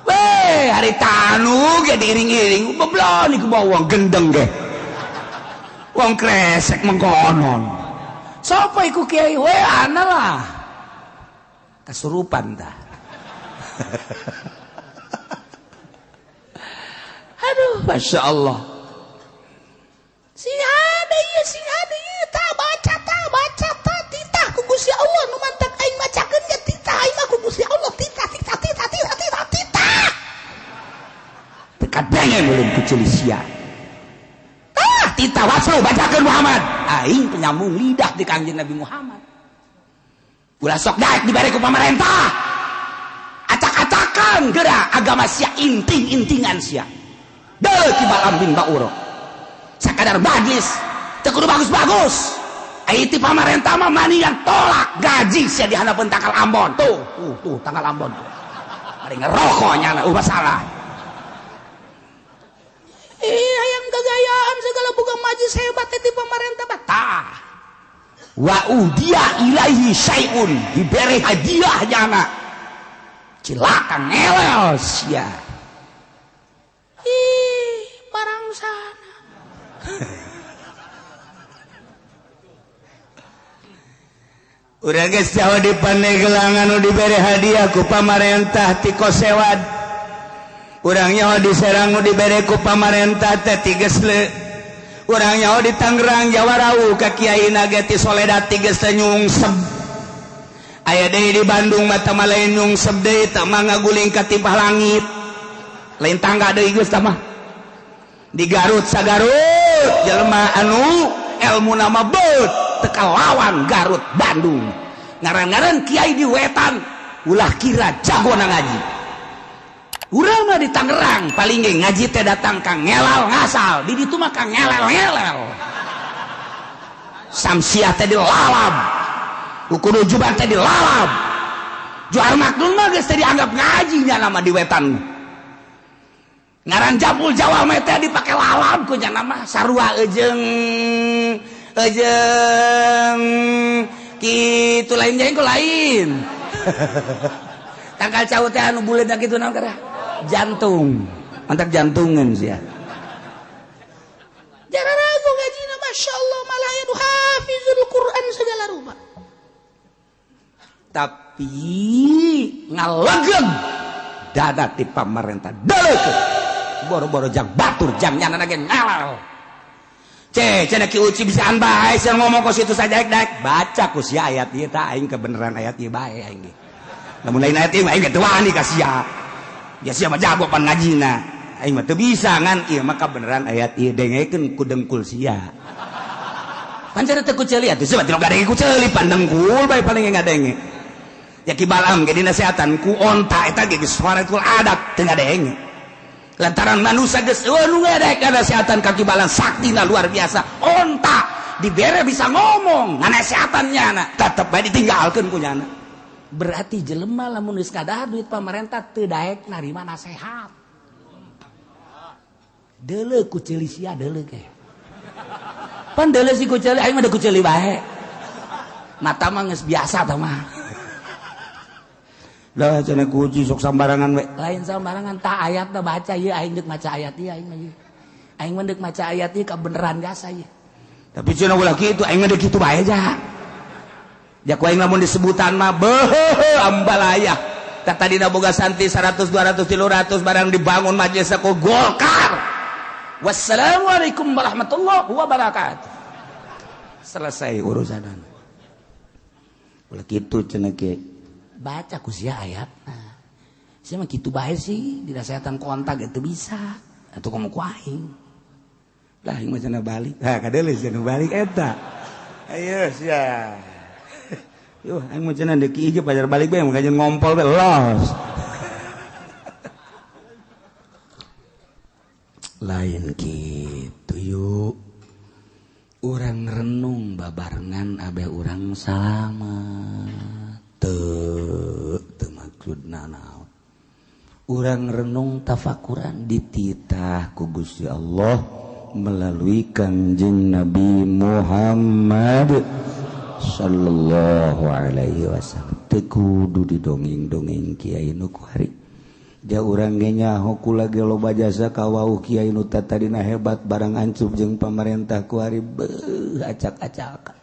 weh hari tanu ge diiring-iring beblon iku bawa wong gendeng ge wong kresek mengkonon sapa iku kiai we ana lah kasurupan tah. Aduh, Masya Allah. Sing ada ieu, sing ada ieu, ta baca ta titah ku Gusti Allah nu mantak aing macakeun ge titah aing mah ku Gusti Allah titah titah titah titah titah titah. Teu kadenge ulun ku ceuli sia. Tah titah wasu bacakeun Muhammad. Aing penyambung lidah di Kangjeng Nabi Muhammad. Ulah sok daek dibere ku pamarentah. Acak-acakan geura agama sia inting-intingan sia. Deuh ki Balaam bin Bauro. Sakadar majlis teu kudu bagus-bagus. Ai ti pamarentah mah manian tolak gaji sia di handapeun tangkal Ambon. Tuh, tuh, tuh tangkal Ambon. Bari ngerokok nyana masalah. Ih, hayang gagayaan segala boga majlis hebat teh ti pamarentah mah. Tah. Wa udia ilaihi syai'un dibere hadiah nyana. Cilaka ngelel sia. Ih, barang sana. Urang geus jauh di Pandeglang anu dibere hadiah ku pamarentah ti Kosewad. Urang nyaho di Serang nu dibere ku pamarentah teh ti Gesle. Urang nyaho di Tangerang Jawarau ka kiai na ge ti Soledad ti Gesle nyungsep. Aya deui di Bandung mah teh lain nyungsep deui teh mah ngaguling ka timpah langit. Lain tangga deui geus tah mah. Di Garut sagarut jelema anu ilmu nama beut teu kalawan Garut Bandung. Ngaran-ngaran kiai di wetan ulah kira jago na ngaji. Urang mah di Tangerang paling ge ngaji teh datang ka ngelal ngasal, di ditu mah ka ngelel-ngelel. Samsiah teh dilalab. Kudu juban teh dilalab. Juar maknun mah geus teh dianggap ngaji nya nama di wetan. Ngaran Jabul Jawa mah teh dipake lalab ku nya nama sarua ejeung ejeung kitu lain jeung ku lain. Tangkal cau teh anu buleudna kitu naon karah? Jantung. Mantak jantungan sia. Jararago ngajina masyaallah malah anu hafizul Quran segala rupa. Tapi ngalegeg dada ti pamarentah deleukeun. Boro-boro jang batur jang nyana ge ngalal. Ce cenah Ki Uci bisaan bae sia ngomong kos itu saja daek baca ku sia ayat ieu tah aing kebenaran ayat ieu bae aing ge. Lamun lain ayat ieu mah aing ge teu wani ka sia. Ya sia mah jago pan ngajina. Aing mah teu bisa ngan ieu mah kabeneran ayat ieu dengekeun ku dengkul sia. Pan cenah teu ku ceuli atuh sia mah teu ngadenge ku ceuli pan dengkul bae paling ge ngadenge. Ya Ki Balaam ge dinasehatan ku onta eta ge geus suaratul adat teu ngadenge. Lantaran manusia geus eueuh nu ngadek nasehatan ka Ki Balaam saktina luar biasa. Onta dibere bisa ngomong nganasehatan nyana tetep bae ditinggalkeun ku nyana. Berarti jelema lamun geus kadahar duit pamarentah teu daek narima nasehat. Deuleu ku ceuli sia deuleu ge. Pan deuleu si ku ceuli aing mah da ku ceuli bae. Mata mah geus biasa tah mah. Lah cenah kuci sok sambarangan we. Lain sambarangan tah ayatna baca ieu aing deuk maca ayat ieu aing mah ieu. Aing mah deuk maca ayat ieu kabeneran jasa ieu. Tapi cenah ulah kitu aing mah deuk kitu bae ja. Ja ku aing lamun disebutan mah beuh ambalaya. Tah tadina boga santri 100 200 300 barang dibangun majelis ku Golkar. Wassalamualaikum warahmatullahi wabarakatuh. Selesai urusanan. Ulah kitu cenah ge. Baca ku sia ayatna. Sia mah kitu bae sih, dinasehatan kontak itu bisa. Atuh komo ku aing. Lah aing mah cenah balik. Ha kadeuleu cenah balik eta. Ayo sia. Yuh, aing mah cenah deuk ieu pajar balik bae mah kajeun ngompol bae los. Lain kitu yuk. Urang renung babarengan abeh urang salamet. Teu teu maksudna naon. Urang renung tafakuran dititah ku Gusti Allah melalui Kangjeng Nabi Muhammad sallallahu alaihi wasallam. Teu kudu didongeng-dongeng kiai nu kuari. Ja urang ge nyaho kula ge loba jasa ka wau kiai nu tadina hebat barang ancup jeung pamarentah kuari beuh acak-acakan.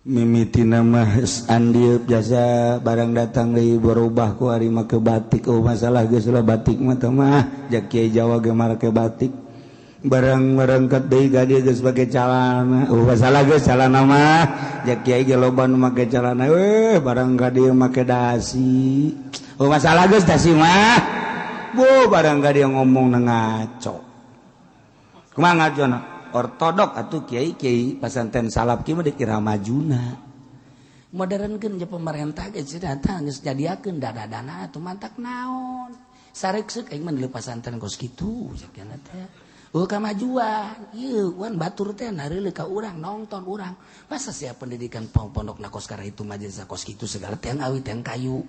Mimitina mah andieup jasa barang datang deui berubah kuari make batik. Oh masalah geus lah batik mah teh mah ja kiai Jawa ge make batik. Barang merengket deui ka dieu geus make calana. Oh masalah geus calana mah ja kiai ge loba nu make calana. Weh barang ka dieu make dasi. Oh masalah geus dasi mah. Bu barang ka dieu ngomong ngaco. Kumaha ngacona? Ortodok atuh kiai-kiai pasanten salaf kieu mah dikira majuna. Modernkeun je pemerintah ge cenah tah geus jadiakeun dana-dana atuh mantak naon. Sareuk-seuk aing mah deuleu pasanten kos kitu cenah teh. Oh kamajuan, ieu wan batur teh nareuleuh ka urang nongton urang. Masa sia pendidikan pondok na kos kara itu majelis kos kitu segala teh awi teh kayu.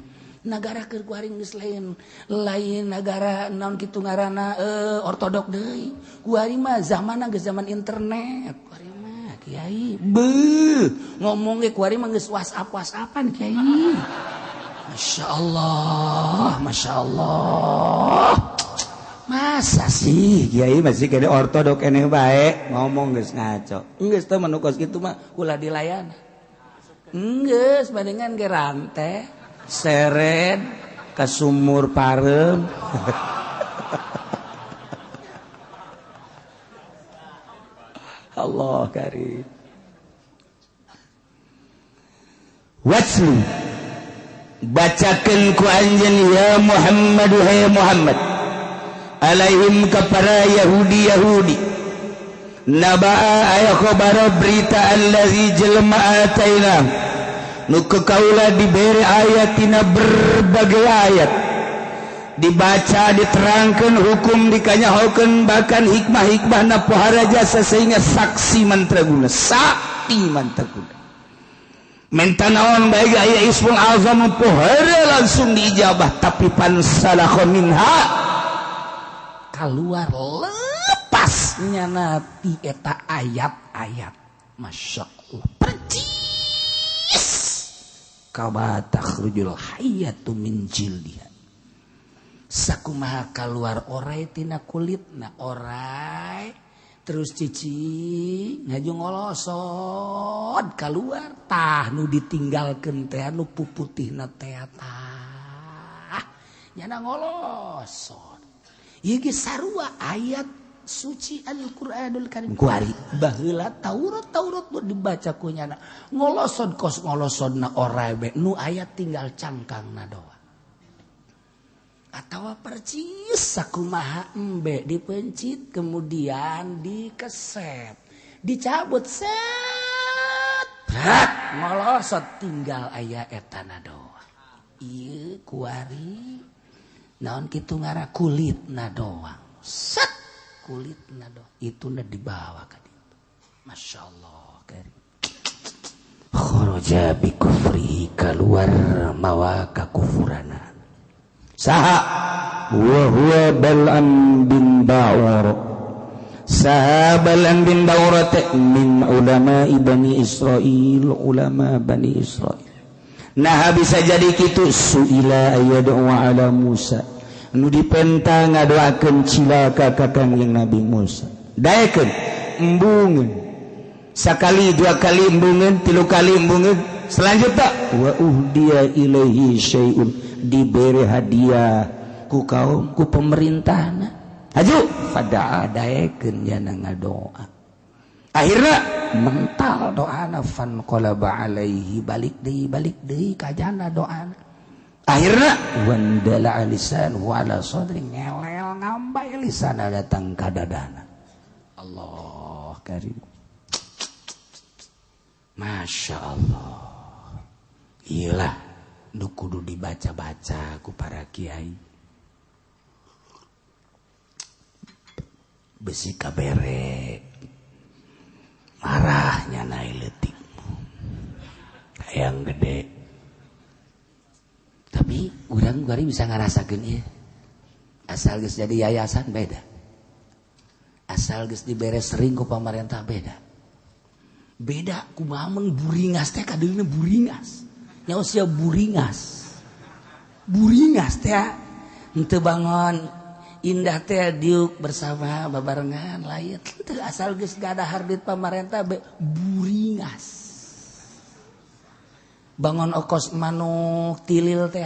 Nagara keur kuaring geus lain, lain nagara naon kitu ngaranna ortodok deui. Kuari mah zamanna geus zaman internet. Kuari mah kiai beuh ngomong ge kuari mah geus WhatsApp-WhatsAppan kiai. Masyaallah, masyaallah. Masa sih kiai masih kene ortodok eneh bae ngomong geus ngaco. Geus teh mah nu kos kitu mah ulah dilayan. Geus bandingan ge rante, seret ka sumur pareum. Allah karim. Waslu bacakeun ku anjeun ya Muhammad hai Muhammad alaihim kepada Yahudi-Yahudi nabaa aya khabar berita allazi jelma ataina nu kaula diberi ayatina berbagai ayat dibaca diterangkan hukum dikanyahokeun bahkan hikmah-hikmahna pohara jasa sehingga saksi mantraguna sakti mantraguna menta naon bae aya ismul azam pohara langsung diijabah tapi pansalakha minha keluar lepasnya nanti eta ayat-ayat. Masya Allah percis kama takhrujul hayyatu min jildiha. Sakumaha keluar orai tina kulitna orai terus cici ngaju ngolosod keluar tah nu ditinggalkeun teh nu puputihna teh tah nyana ngolosod. Ieu ge sarua ayat suci Al-Qur'anul Karim kuari baheula Taurat Taurat nu dibaca ku nyana ngolosod kos ngolosodna orai be nu ayat tinggal cangkangna doang atawa percis sakumaha embe dipencit kemudian dikeset dicabut set brat ngolosod tinggal aya etana doang. Ieu kuari naon kitu ngara kulitna doang set kulitna doang itu na dibawa ka ditu. Masyaallah karim. Kharaja bi kufrihi kaluar mawa kakufurana saha wa huwa Bal'am bin Ba'ur. Saha Bal'am bin Ba'ura teh min ulama Bani Israil, ulama Bani Israil. Nah bisa jadi kitu suila ayadu ala Musa. Nu dipenta ngadoakeun cilaka ka Kangjeng Nabi Musa. Daekeun embungeun. Sakali dua kali embungeun, tilu kali embungeun. Selanjutnya wa uhdiya ilaihi syai'un, diberi hadiah ku kaum ku pemerintahna. Haju fada'a daekeun jana ngadoa. Akhirna mental doana fan qalaba alaihi, balik deui ka jana doana. Akhirna wandala lisan wa ala sadri, ngelel ngambay lisana datang ka dadana. Allah karim. Masya Allah. Iyalah nu kudu dibaca-baca ku para kiai. Besi kabere marahnya naik letik hayang gede, tapi urang kuari bisa ngarasakeun ieu. Asal geus jadi yayasan beda, asal geus dibere sering ku pamarentah beda. Beda kumaha mun buringas teh kadeulina buringas nya usia buringas. Buringas teh henteu bangon indah teh diuk bersama babarengan lain teu, asal geus gadahar duit pamarentah be buringas. Bangun okos manuk tilil teh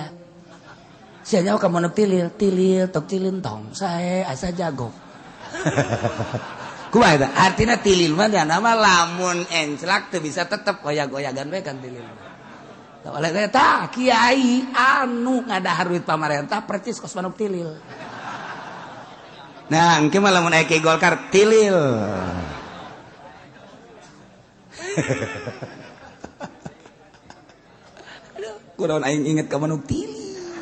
sia nyaho ka manuk tilil, tilil tok tilil tong sae asa jago. Kumaha eta artina tilil mah nama lamun enclak teu bisa tetep goyag-goyagan we kan tilil. Oleh eta kiai anu ngadahar duit pamarentah percis kos manuk tilil. Nah, engke mah lamun aya kiai Golkar tilil. Aduh, kunaon aing inget ka manuk tilil.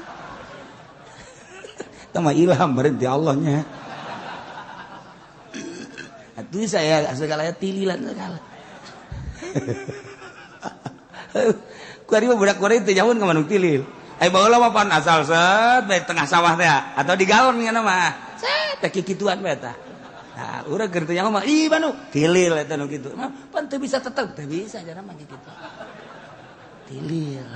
Eta mah ilham berarti Allahnya. Atuh saya segala tililan segala. Kuari mah budak kuari teu jauhun ka manuk tilil. Ai baheula mah pan asal set bae tengah sawah teh atau di galon nya mah. Set teh kikituan bae tah. Nah, urang keur teu nyaho mah ih manuk tilil eta nu kitu. Mah pan teu bisa tetep, teu bisa jana mah kitu. Tilil.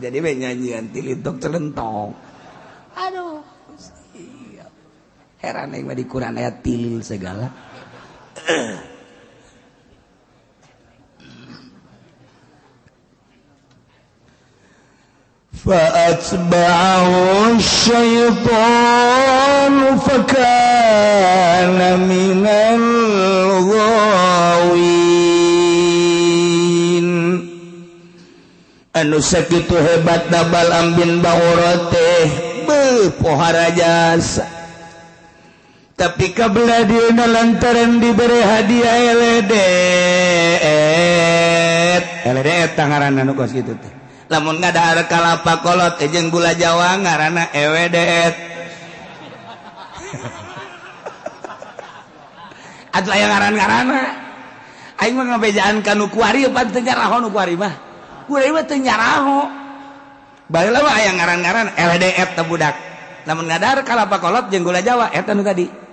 Jadi we nyanyian tilil tok celentong. Aduh. Iya. Heran aing mah di Quran aya tilil segala. فأتبعه الشيطان فكان من الغاوين. Anu sakitu hebatna Bal'am bin Ba'ura teh beuh pohara jasa. Tapi kabelah dieuna lantaran dibere hadiah eledet. Eledet ngaranna nu kos kitu teh. Lamun ngadahar kalapa kolot jeung gula Jawa ngaranna ewedet. Atuh aya ngaran-ngaranna. Aing mah ngabejaan ka nu kuari pan teu nyaraho nu kuari mah. Kuari mah teu nyaraho. Baheula mah aya ngaran-ngaran LDF teh budak. Lamun ngadahar kalapa kolot jeung gula Jawa eta nu tadi.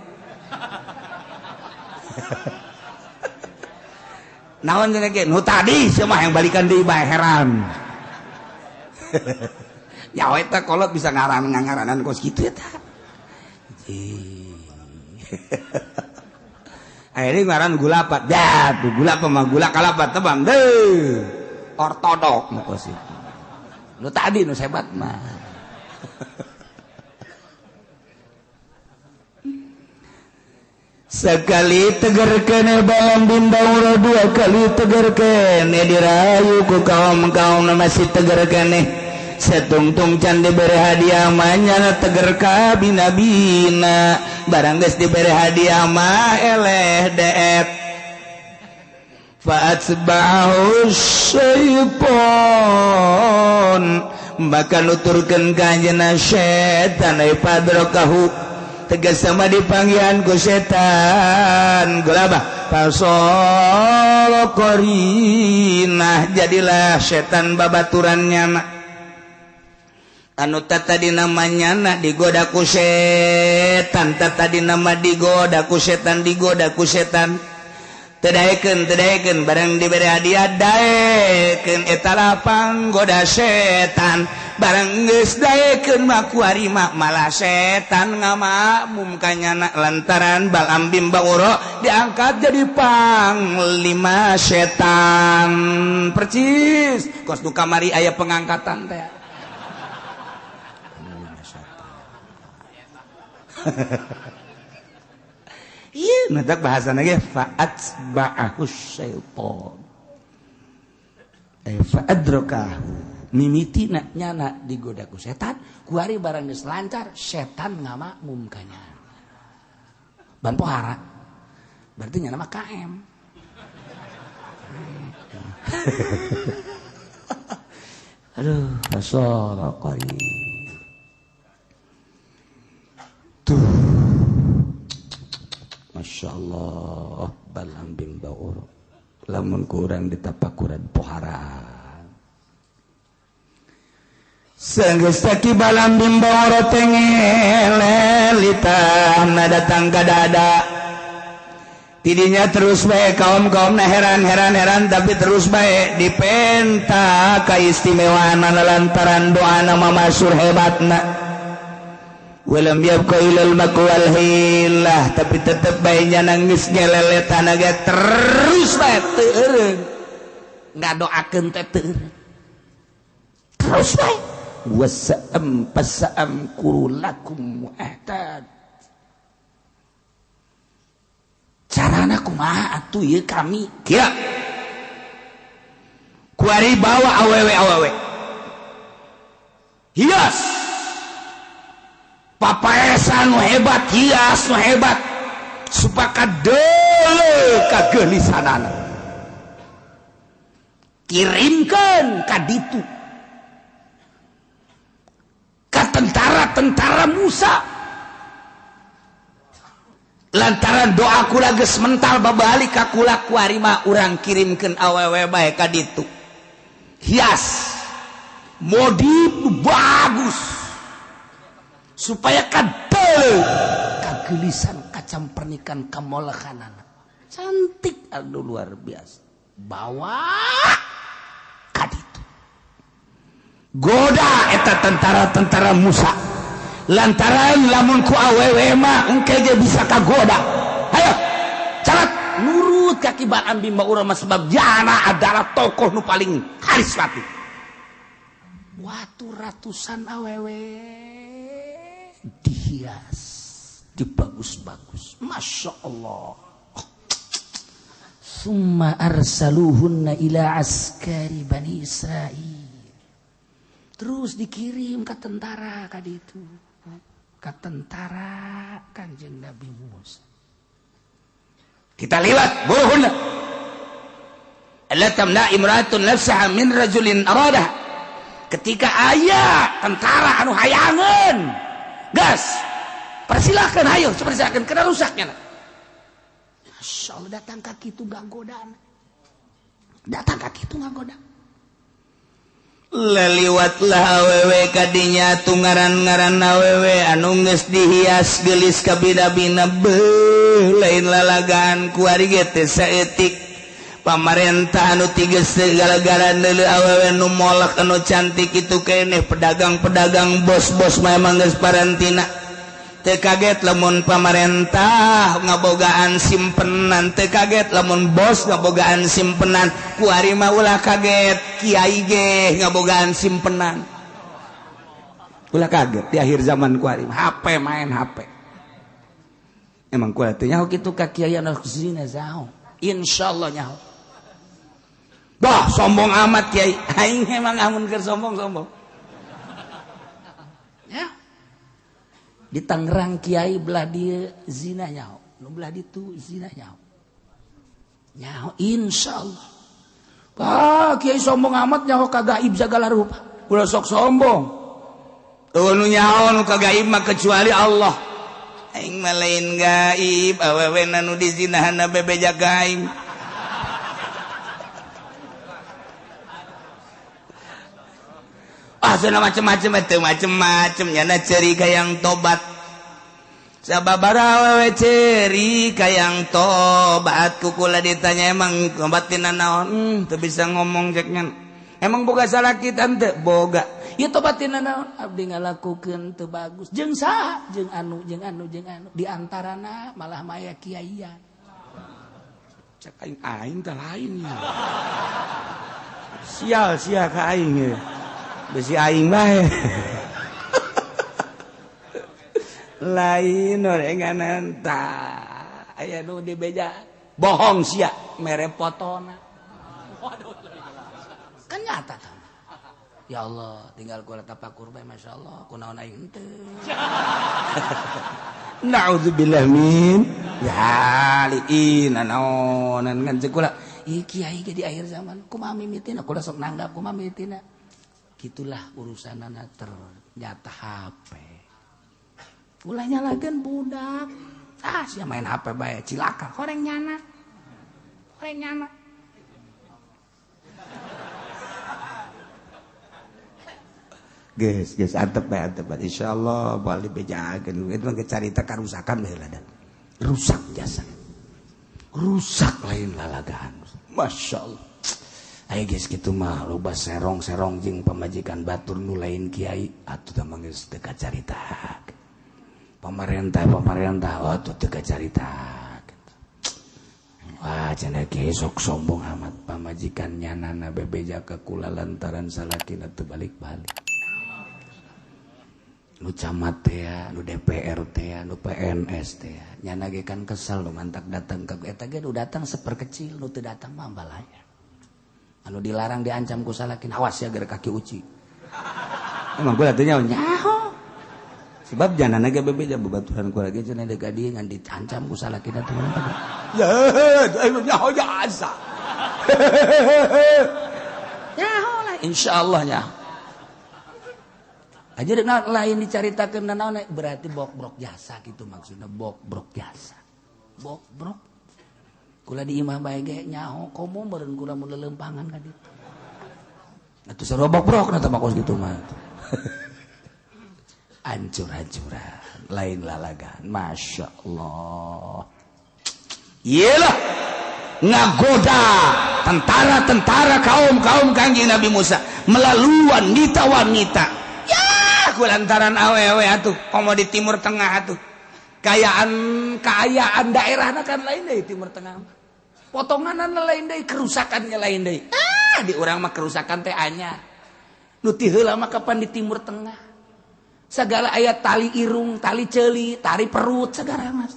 Naon cenah ge nu tadi sia mah yang balikan deui bae heran. Ya eta kolot bisa ngaran-ngaranan kos kitu eta. Akhirnya ngaran gula apa? Dah, tuh gula apa mah gula kalapa tebang deh. Ortodok nu kos itu. Nu tadi nu hebat mah. Sekali tegar kene Bal'am bin Ba'ura, dua kali tegar kene dirayu ku kaum-kaum masih tegar kene. Setungtung can diberi hadiah mah nyana teger ka bina-bina. Barang geus diberi hadiah mah eleh deet. Fa'atba'ahu syaiton, maka nuturkeun ka anjeunna setan ai padrokahu, tegas sama dipanggihan ku setan gelabah fasala qarinah, jadilah setan babaturannya. Anu tadi namanya nak digoda ku setan, tadi nama digoda ku setan, digoda ku setan. Teu daekeun barang dibere hadiah daekeun eta lapang goda setan. Barang geus daekeun mah kuari mah malah setan ngamakmum ka nyana lantaran Bal'am bin Ba'ura diangkat jadi panglima setan. Percis kos nu kamari aya pengangkatan teh. Iya, matak bahasana ge fa'atba'ahu syaitan. Fa'adrakahu. Mimiti na nyana digoda ku setan, kuari barang geus lancar, setan ngamakmum ka nyana. Ban pohara. Berarti nyana mah KM. Aduh, asalaqari. Tuh. Masya Allah, Bal'am bin Ba'ura. Lamun kurang ditapakuran pohara. Sanggeus taki Bal'am bin Ba'ura teh ngelelitahna datang ka dada. Tidinya terus bae kaum-kaumna heran-heran-heran tapi terus bae dipenta kaistimewaanana lantaran doana mamasur hebatna. Walam yabqa ilal maqwal hilah, tapi tetep bae nya nangis ngeleletan ge terus bae teu eureun. Ngadoakeun teh teu eureun. Terus bae wasa'am pasa'am kurulakum mu'ahtad. Carana kumaha atuh ieu kami? Kieu. Kuari bawa awewe-awewe. Hias. Papaesan nu hebat, hias nu hebat, supaya deuleu kageulisanana. Kirimkeun ka ditu ka tentara-tentara Musa. Lantaran doa kula geus mental babalik ka kula kuari mah urang kirimkeun awewe bae ka ditu. Hias modif bagus supaya kadel kagelisan kacam pernikan kamolehanana cantik, aduh luar biasa. Bawa kaditu goda eta tentara-tentara Musa lantaran lamun ku awewe mah engke ge bisa kagoda. Ayo carat nurut ka Ki Bal'am bin Ba'ura mah sebab jana adalah tokoh nu paling karismatik. Watu ratusan awewe dihias, dibagus-bagus, masya Allah. Summa arsaluhunna ila askari Bani Israil. Terus dikirim ke tentara kadi itu, ke tentara Kanjeng Nabi Musa. Kita liwat buruhunna. Alla tamna imratun nafsaha min rajulin aradah. Ketika aya tentara anu hayangeun, gas, persilahkan, ayo, persilahkan, kena rusaknya. Masya Allah, datang kaki itu gak godaan. Datang kaki itu gak goda. Leliwatlah awewe kadinya tungaran-ngaran awewe anu geus dihias geulis kabina-bina beuh lain lalagaan kuari ge teh saeutik. Pamarentah anu tiges gara-gara neuleuh awewe nu molek anu cantik itu keneh pedagang-pedagang bos-bos mah emang geus parantina. Teu kaget lamun pamarentah ngabogaan simpenan, teu kaget lamun bos ngabogaan simpenan, kuari mah ulah kaget kiai ge ngabogaan simpenan. Ulah kaget di akhir zaman kuari mah HP main HP. Emang kuari teh nyaho kitu ka kiai anu zina zaho. Insyaallah nyaho. Bah, sombong amat kiai. Aing emang amun keur sombong-sombong. Ya. Di Tangerang kiai belah dieu zina nyaho, nu belah ditu zina nyaho. Nyaho insyaallah. Bah, kiai sombong amat nyaho ka gaib sagala rupa. Ulah sok sombong. Eueuh nu nyaho nu ka gaib mah kecuali Allah. Aing mah lain gaib, awewe nu dizinahanna bebeja gaib. Ah Wah cenah macem-macem teu macem-macem nyana ceuri kayang tobat. Sababaraha awewe ceuri kayang tobat ku kula ditanya emang tobat tina naon? Teu bisa ngomong cek nyan. Emang boga salaki tante? Boga. Ieu tobat tina naon? Abdi ngalakukeun teu bagus. Jeung saha? Jeung anu, jeung anu, jeung anu. Di antarana malah maya kiaian. Cek aing aing teh lain ya. Sial sia ka aing ye. Besi aing bae. Lain orenganan tah. Aya nu dibeja bohong sia mere fotona. Kan nyata tah. Ya Allah, tinggal kula tapakur bae masyaallah, kunaon aing henteu. Na'udzubillah min zalikin naonan ngan ceuk kula ieu kiai ge di akhir zaman kumaha mimitina kula sok nanggap kumaha mimitina. Gitulah urusanana ternyata HP. Ulah nyalakeun budak. Ah sia main HP bae cilaka horeng nyana. Horeng nyana. Geus geus antep bae antep bae insyaallah moal dibejakeun itu mah carita karusakan bae lah Rusak jasa. Rusak lain lalagaan. Masyaallah. Ayo geus kitu mah loba serong-serong jeung pamajikan batur nu lain kiai atuh tah mah geus teu kacarita. Pemerintah atuh teu kacarita. Wah cenah kiai sok sombong amat pamajikan nyanana bebeja ka kula lantaran salakina teu balik-balik. Nu camat teh, nu DPR teh, nu PNS teh. Nyana ge kan kesel nu mantak datang ka eta ge nu datang seperkecil, nu teu datang mah balaya. Anu dilarang diancam ku salakin, awas ya gara kaki uci. Emang kula teh nyaho. Sebab janana ge bebeja babaturan kula ge cenah deuk ka dieu ngan diancam ku salakin atuh mah. Ya, nyaho jasa. Nyaho lah insyaallah nyaho. Aja lain dicaritakeun naon berarti bokbrok jasa gitu maksudna bokbrok jasa. Bokbrok. Kula di imah bae ge nyaho komo meureun kula mun leuleumpangan ka ditu. Atuh sarua bokbrok na teh mah kos kitu mah. Ancur-ancuran lain lalagan. Masya Allah. Iyalah ngagoda tentara-tentara kaum-kaum Kangjeng Nabi Musa melalui wanita-wanita. Ku lantaran awewe atuh komo di Timur Tengah atuh kaayaan daerahna kan lain deui Timur Tengah mah potonganana lain deui kerusakannya lain deui ah di urang mah kerusakan teh anyar nu ti heula mah kapan di Timur Tengah segala aya tali irung tali ceuli tali perut segala mah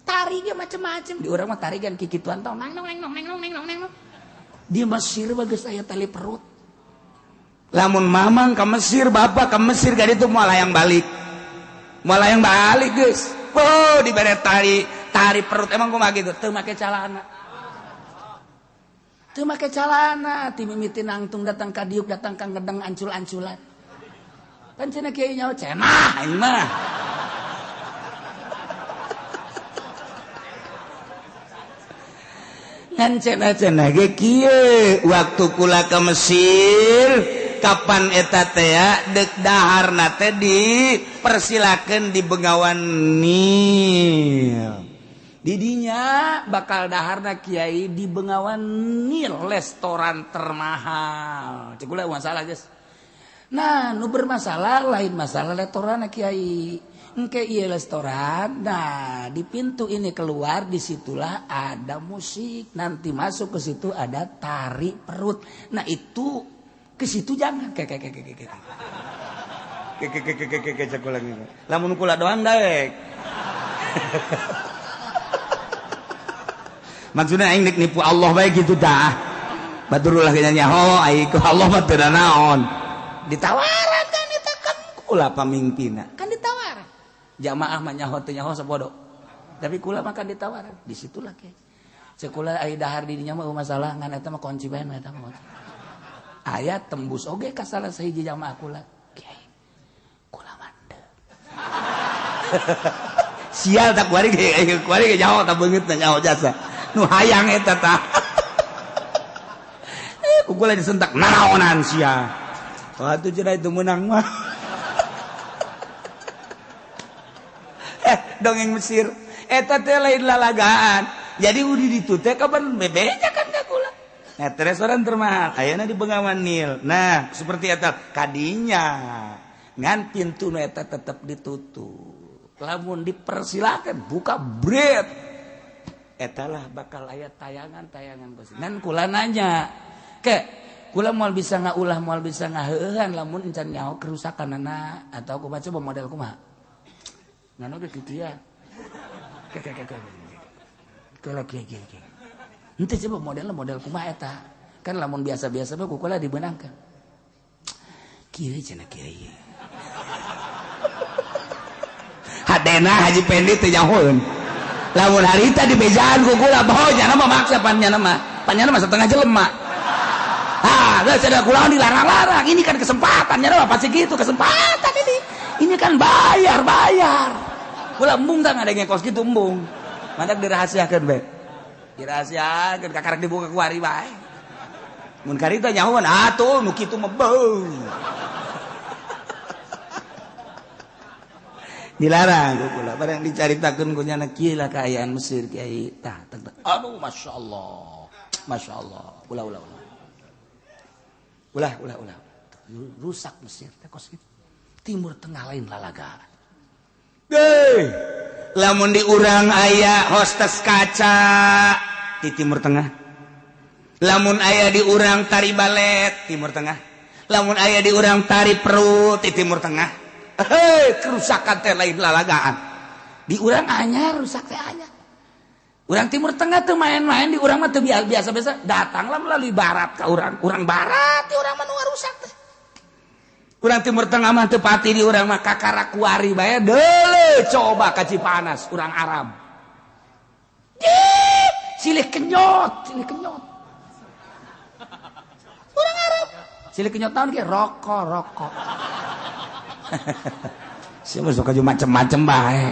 tari ge macem-macem di urang mah tari kan kikituan tong nang nang nang nang nang nang di Mesir mah geus aya tali perut. Lamun mamang ke Mesir, bapak ke Mesir gak itu moal hayang balik. Moal hayang balik geus. Oh, dibere tari perut emang kumaha gitu? Teu make calana. Teu make calana, ti mimiti nangtung datang ka diuk datang ka ngedeng ancul-anculan. Pan cenah kiai nyaho cenah aing mah. Ngan cenah-cenah ge kieu waktu kula ke Mesir kapan eta teh deuk daharna teh dipersilakeun di Bengawan Nil. Didinya bakal daharna kiai di Bengawan Nil restoran termahal. Cek kula masalah geus. Nah, nu bermasalah lain masalah restoran kiai. Engke ieu restoran, nah di pintu ini keluar disitulah ada musik. Nanti masuk ke situ ada tari perut. Nah itu ke situ jangan ke cek kula lamun kula doang daek. Maksudna aing nipu Allah bae gitu dah. Batur ulah nyaho aing ku Allah mah teu naon. Ditawaran kan eta kan kula pamimpinna. Kan ditawaran. Jamaah mah nyaho teu nyaho sapodo. Tapi kula mah kan ditawaran. Disitulah ke. Cek kula ai dahar di dinya mah masalah ngan eta mah kunci bae eta mah. Aya tembus oge ka salah sahiji jamaah kula. Kiai. Kula mandeg. Sial tak kuari ge kuari ge nyaho tak beungeut nyaho jasa. Nu hayang eta tah. Ku kula disentak naraonan sia. Wah tuh cenah itu menang mah. Dongeng Mesir eta teh lain lalagaan. Jadi udi ditu teh kapan bebeja kan ka kula. Nah, restoran termahal ayeuna di Bengawan Nil. Nah, seperti eta kadinya ngan pintu nu eta tetep ditutup. Lamun dipersilakan buka bret. Eta lah bakal aya tayangan-tayangan kos. Ngan kula nanya, ke kula moal bisa ngaulah moal bisa ngaheueuhan lamun encan nyaho kerusakanana atau kumaha coba model kumaha. Ngano ge kitu ya. Ke ke. Henteu coba modelna model kumaha eta. Kan lamun biasa-biasa mah ku kula dibeunangkeun. Kieu cenah kieu. Hadena Haji Pendi teu nyahoeun. Lamun harita dibejaan ku kula baho nyana mah maksa pan nyana mah. Pan nyana mah setengah jelema. Ah, geus ada kula dilarang-larang. Ini kan kesempatan nyana mah pasti gitu kesempatan ini. Ini kan bayar. Kula embung tah ngadenge kos kitu embung. Mantak dirahasiakeun bae. Dirahasiakeun kakarek dibuka ku ari bae. Mun karita nyahoan atuh nu kitu mah beuh. Dilarang ku kula barang dicaritakeun ku nyana kieu lah kaayaan Mesir kiai tah. Aduh masyaallah. Masyaallah. Ulah ulah ulah. Ulah ulah ulah. Rusak Mesir teh kos kitu. Timur Tengah lain lalagaan. Deh, lamun diurang aya hostes kaca di Timur Tengah. Lamun aya diurang tari balet Timur Tengah. Lamun aya diurang tari perut di Timur Tengah. Hei, kerusakan teh lain lalagaan. Diurang anyar rusak teh anyar. Urang Timur Tengah tuh main-main di urang mah teu biasa-biasa datanglah melalui barat ka urang. Urang barat di urang mah nu rusak teh. Urang Timur Tengah mah teu pati di urang mah kakara kuari bae deuleu coba ka Cipanas urang Arab. Ih, silih kenyot, silih kenyot. Urang Arab. Silih kenyot naon ge rokok, rokok. Sia mah sok macem-macem bae.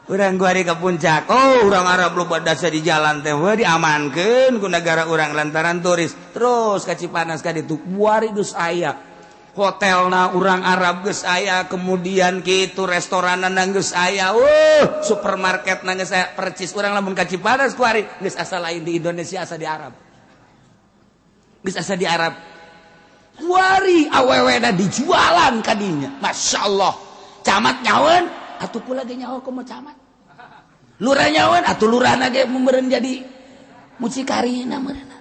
Urang gua ke puncak. Oh, urang Arab loba dasa di jalan teh we diamankeun ku negara urang lantaran turis. Terus ka Cipanas ka ditu buari geus aya. Hotelna urang Arab geus aya, kemudian kitu restoranna geus aya. Supermarketna geus aya percis urang lamun ka Cipanas kuari geus asa lain di Indonesia asa di Arab. Geus asa di Arab. Kuari awewena dijualan kadinya. Masya Allah. Camat nyaweun atuh kula ge nyaho komo camat. Lurah nyaweun atuh lurahna ge meureun jadi mucikarina meureunna.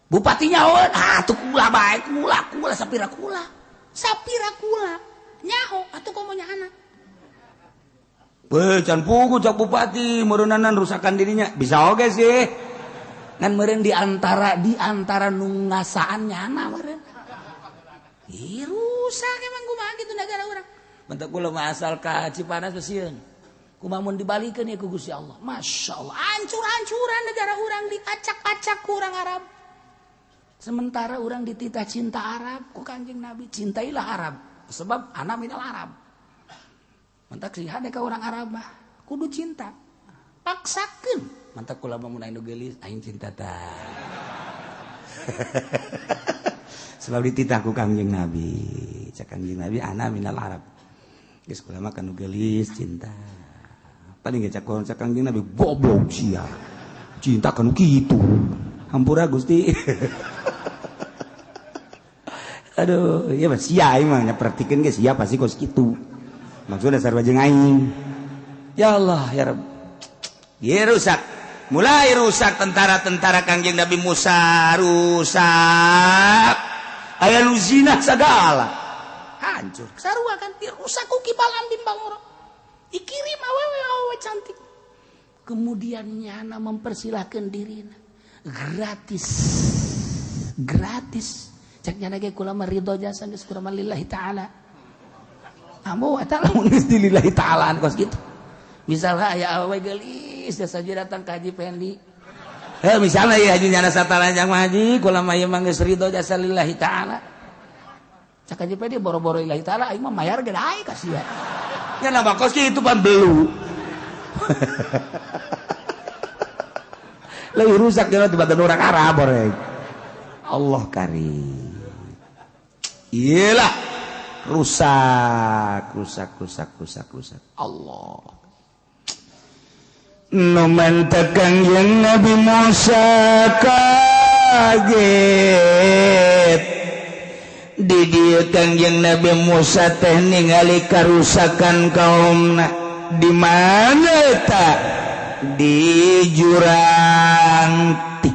Bupati nyaweun atuh kula bae kula kula sapira kula. Sapira kula nyaho atuh komo nyaana. Beuh can pugu cak bupati meureunanan rusakan dirinya. Bisa oge sih. Ngan meureun di antara nu ngasaan nyana meureun. Ih rusak emang kumaha kitu negara urang. Bentuk kula mah asal ka Cipanas sieun. Kumaha mun dibalikeun ya ku Gusti Allah. Masya Allah, hancur-hancuran negara urang diacak-acak ku urang Arab. Sementara urang dititah cinta Arab ku Kanjeng Nabi, cintailah Arab sebab ana minal Arab. Mentak sih hade ka urang Arab mah kudu cinta. Paksakeun. Mantak kula mah mun anu geulis aing cinta tah. Sebab dititah ku Kanjeng Nabi. Cak Kanjeng Nabi ana minal Arab. Geus kula mah kanu geulis cinta. Paling ge cak Kanjeng Nabi goblok sia. Cinta kanu kitu. Hampura Gusti. Aduh, ieu mah sia aing mah nyapertikeun ge sia pasti kos kitu. Maksudna sarua jeung aing. Ya Allah, ya Rabb. Ieu rusak. Mulai rusak tentara-tentara Kanjeng Nabi Musa rusak. Aya nu zina sagala. Hancur. Sarua kan dirusak ku kibalan bimbang urang. Dikirim awewe awewe cantik. Kemudian nyana mempersilahkan dirina gratis. Gratis. Cak nyana ge kula mah ridho jasa geus kula mah lillahi taala. Ambo eta lamun geus di lillahi taalaan kos kitu. Misalnya aya awewe geulis jasa datang ka Haji Pendi. Heh misalnya ya haji nyana sataranjang mah haji kula mah ieu mah geus ridho jasa lillahi taala. Cak Haji Pendi boro-boro lillahi taala aing mah mayar ge dae ka sia. Nya nambah kos kitu pan belu. Leuwih rusak jeung tibatan urang Arab oreng. Allah karim. Iyalah rusak rusak rusak rusak rusak Allah. Nu mantak Kangjeng Nabi Musa kaget. Di dieu Kangjeng Nabi Musa teh ningali karusakan kaumna. Di mana eta? Di jurang Tih.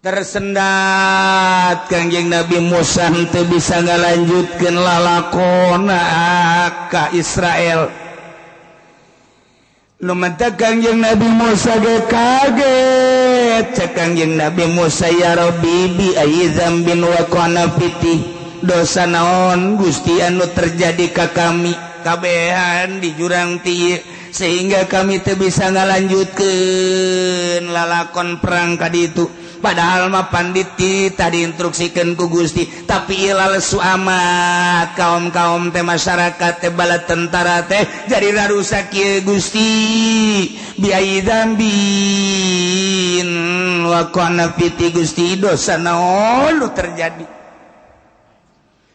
Tersendat Kangjeng Nabi Musa henteu bisa ngalanjutkeun lalakona ka Israel. Nu mantak Kangjeng Nabi Musa ge kaget. Cek Kangjeng Nabi Musa, ya Rabbi bi ayyi dzambin waqana fiti, dosa naon Gusti anu terjadi ka kami kabehan di jurang Tih sehingga kami teu bisa ngalanjutkeun lalakon perang ka ditu. Padahal mah panditi tadi instruksikeun ku Gusti, tapi ieu lalesu amat kaum-kaum teh masyarakat teh bala tentara teh jadi rarusak ieu Gusti. Bi ayyi dzambin waqana fiti, Gusti dosa naon nu terjadi?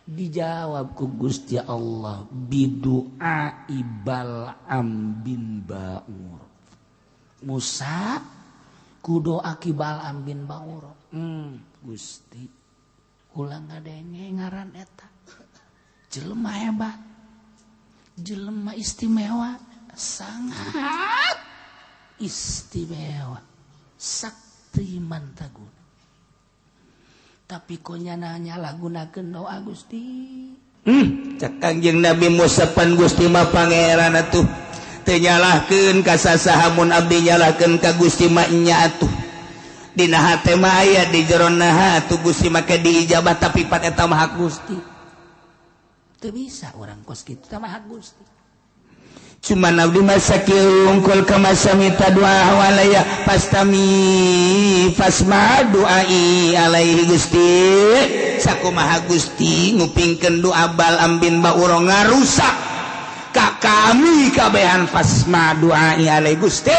Dijawab ku Gusti Allah, bidu'a Bal'am bin Ba'ur. Musa ku doa ki Bal'am bin Ba'ur. Gusti kula ngadenge ngaran eta jelema hebat, jelema istimewa, sangat istimewa, sakti mantaguna. Tapi kok nyana nyalahgunakeun doa Gusti. Cek Kangjeng Nabi Musa, pan Gusti mah pangeran atuh. Teu nyalahkeun ka sasaha mun abdi nyalahkeun ka Gusti mah nya atuh. Dina hate mah aya di jero naha atuh Gusti make diijabah, tapi pan eta mah hak Gusti. Teu bisa urang kos kitu, tah mah hak Gusti. Cuman abdi mah sakieu unggul ka masamita doa walaya pastami fasma duai alaihi Gusti. Sakumaha Gusti ngupingkeun doa Bal'am bin Ba'ur ngarusak ka kami kabehan, fasma duai alaihi Gusti,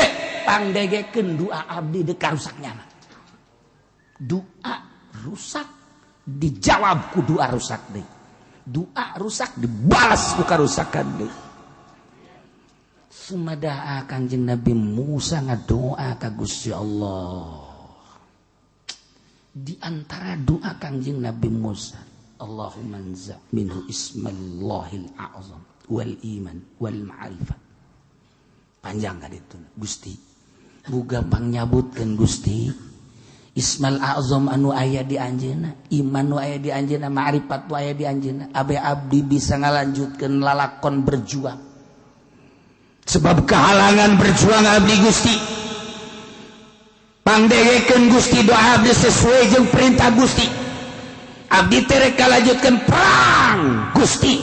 pangdegekeun doa abdi deuk karusak nyana. Doa rusak dijawab ku doa rusak deui. Doa rusak dibalas ku karusakan deui. Sumadaa Kangjeng Nabi Musa ngadoa ka Gusti Allah. Di antara doa Kangjeng Nabi Musa, Allahumma anza minhu ismallahil a'zam wal iman wal ma'rifat. Panjang kan itu Gusti. Muga pangnyabutkeun Gusti Ismal A'zam anu aya di anjeunna, iman nu aya di anjeunna, ma'rifat nu aya di anjeunna. Abe abdi bisa ngalanjutkeun lalakon berjuang. Sebab kehalangan berjuang abdi Gusti. Pangdegekeun Gusti doa abdi sesuai jeung perintah Gusti. Abdi teh rek kalanjutkeun perang Gusti.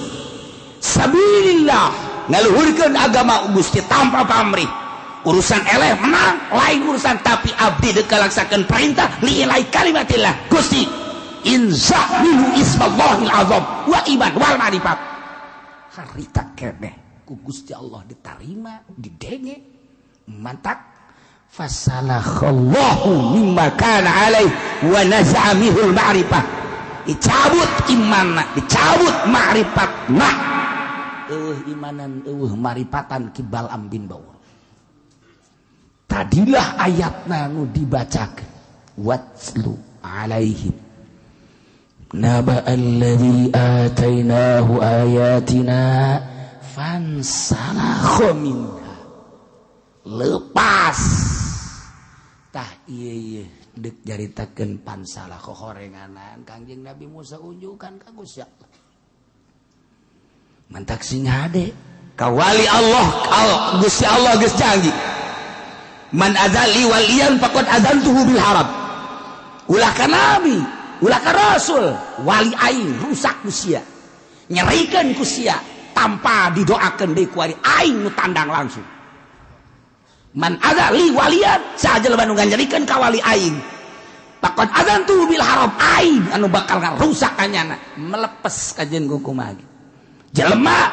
Sabilillah ngaluhurkeun agama Gusti tanpa pamrih. Urusan eleh menang lain urusan, tapi abdi dek kalaksakeun perintah liilai kalimatillah Gusti. Inza minhu ismallahil azam wa iman wal ma'rifat. Harita keneh ku Gusti Allah diterima, didenge, mantak fasalakhallahu mimma kana alaih wa naza'a minhul ma'rifah. Dicabut imanna, dicabut ma'rifatna. Eueuh imanan, eueuh maripatan ki Bal'am bin Ba'ur. Tadilah ayatna nu dibacakeun. Watlu alaihim naba alladzi atainahu ayatina fansalakha minha. Lepas. Tah ieu deuk jaritakeun pansalakha horenganan Kangjeng Nabi Musa unjukan ka Gusti Allah. Mantak sing hade kawali Allah, Gusti Allah geus janji. Man azali waliyan faqad azantuhu bil harab. Ulah ka nabi, ulah ka rasul, wali aing rusak ku sia. Nyerikeun ku sia tanpa didoakeun deui ku wali aing nu tandang langsung. Man azali waliyan saha jelema nu nganyerikeun ka wali aing. Faqad azantuhu bil harab, aing anu bakal ngarusak ka nyana, melepes kajeun ku kumaha. Jelema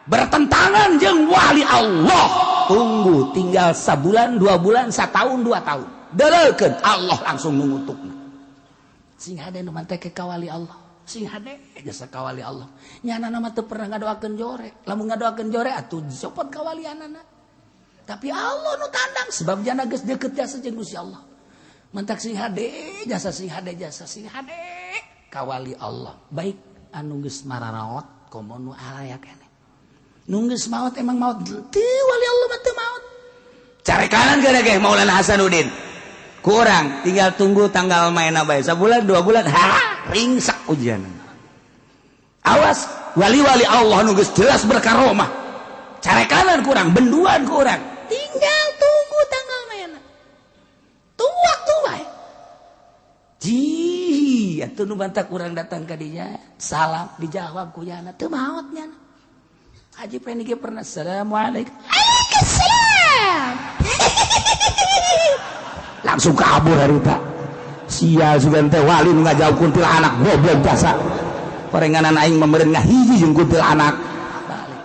bertentangan jeung wali Allah, tunggu tinggal sabulan, 2 bulan, 1 tahun, 2 tahun, Deleukeun Allah langsung nungutukna. Sing hade nu manteke ka wali Allah. Sing hade jasa ka wali Allah. Nyana mah teu pernah ngadoakeun jore. Lamun ngadoakeun jore atuh dicopot kawalianana. Tapi Allah nu tandang sebab jana geus deukeut jasa jeung Gusti Allah. Mantak sing hade jasa sing hade jasa sing hade ka wali Allah. Baik anu geus mararaot komo nu araya keneh. Nu geus maot emang maot teu wali Allah mah teu maot. Carekanan geura ge Maulana Hasanuddin. Kurang tinggal tunggu tanggal main bae sabulan 2 bulan ha ringsak ujian. Awas wali-wali Allah nu geus jelas berkaromah. Carekanan kurang, benduan kurang. Tinggal tunggu tanggal main. Tunggu waktu bae. Ji, atuh nu bantak urang datang ka dinya, salam dijawab ku jana, teu maot nyana. Haji Pendi ge pernah assalamualaikum. Waalaikumsalam. Langsung kabur harita. Sia sugan teh wali nu ngajauh kuntilanak goblok jasa. Korenganan aing mah meureun ngahiji jeung kuntilanak. Balik.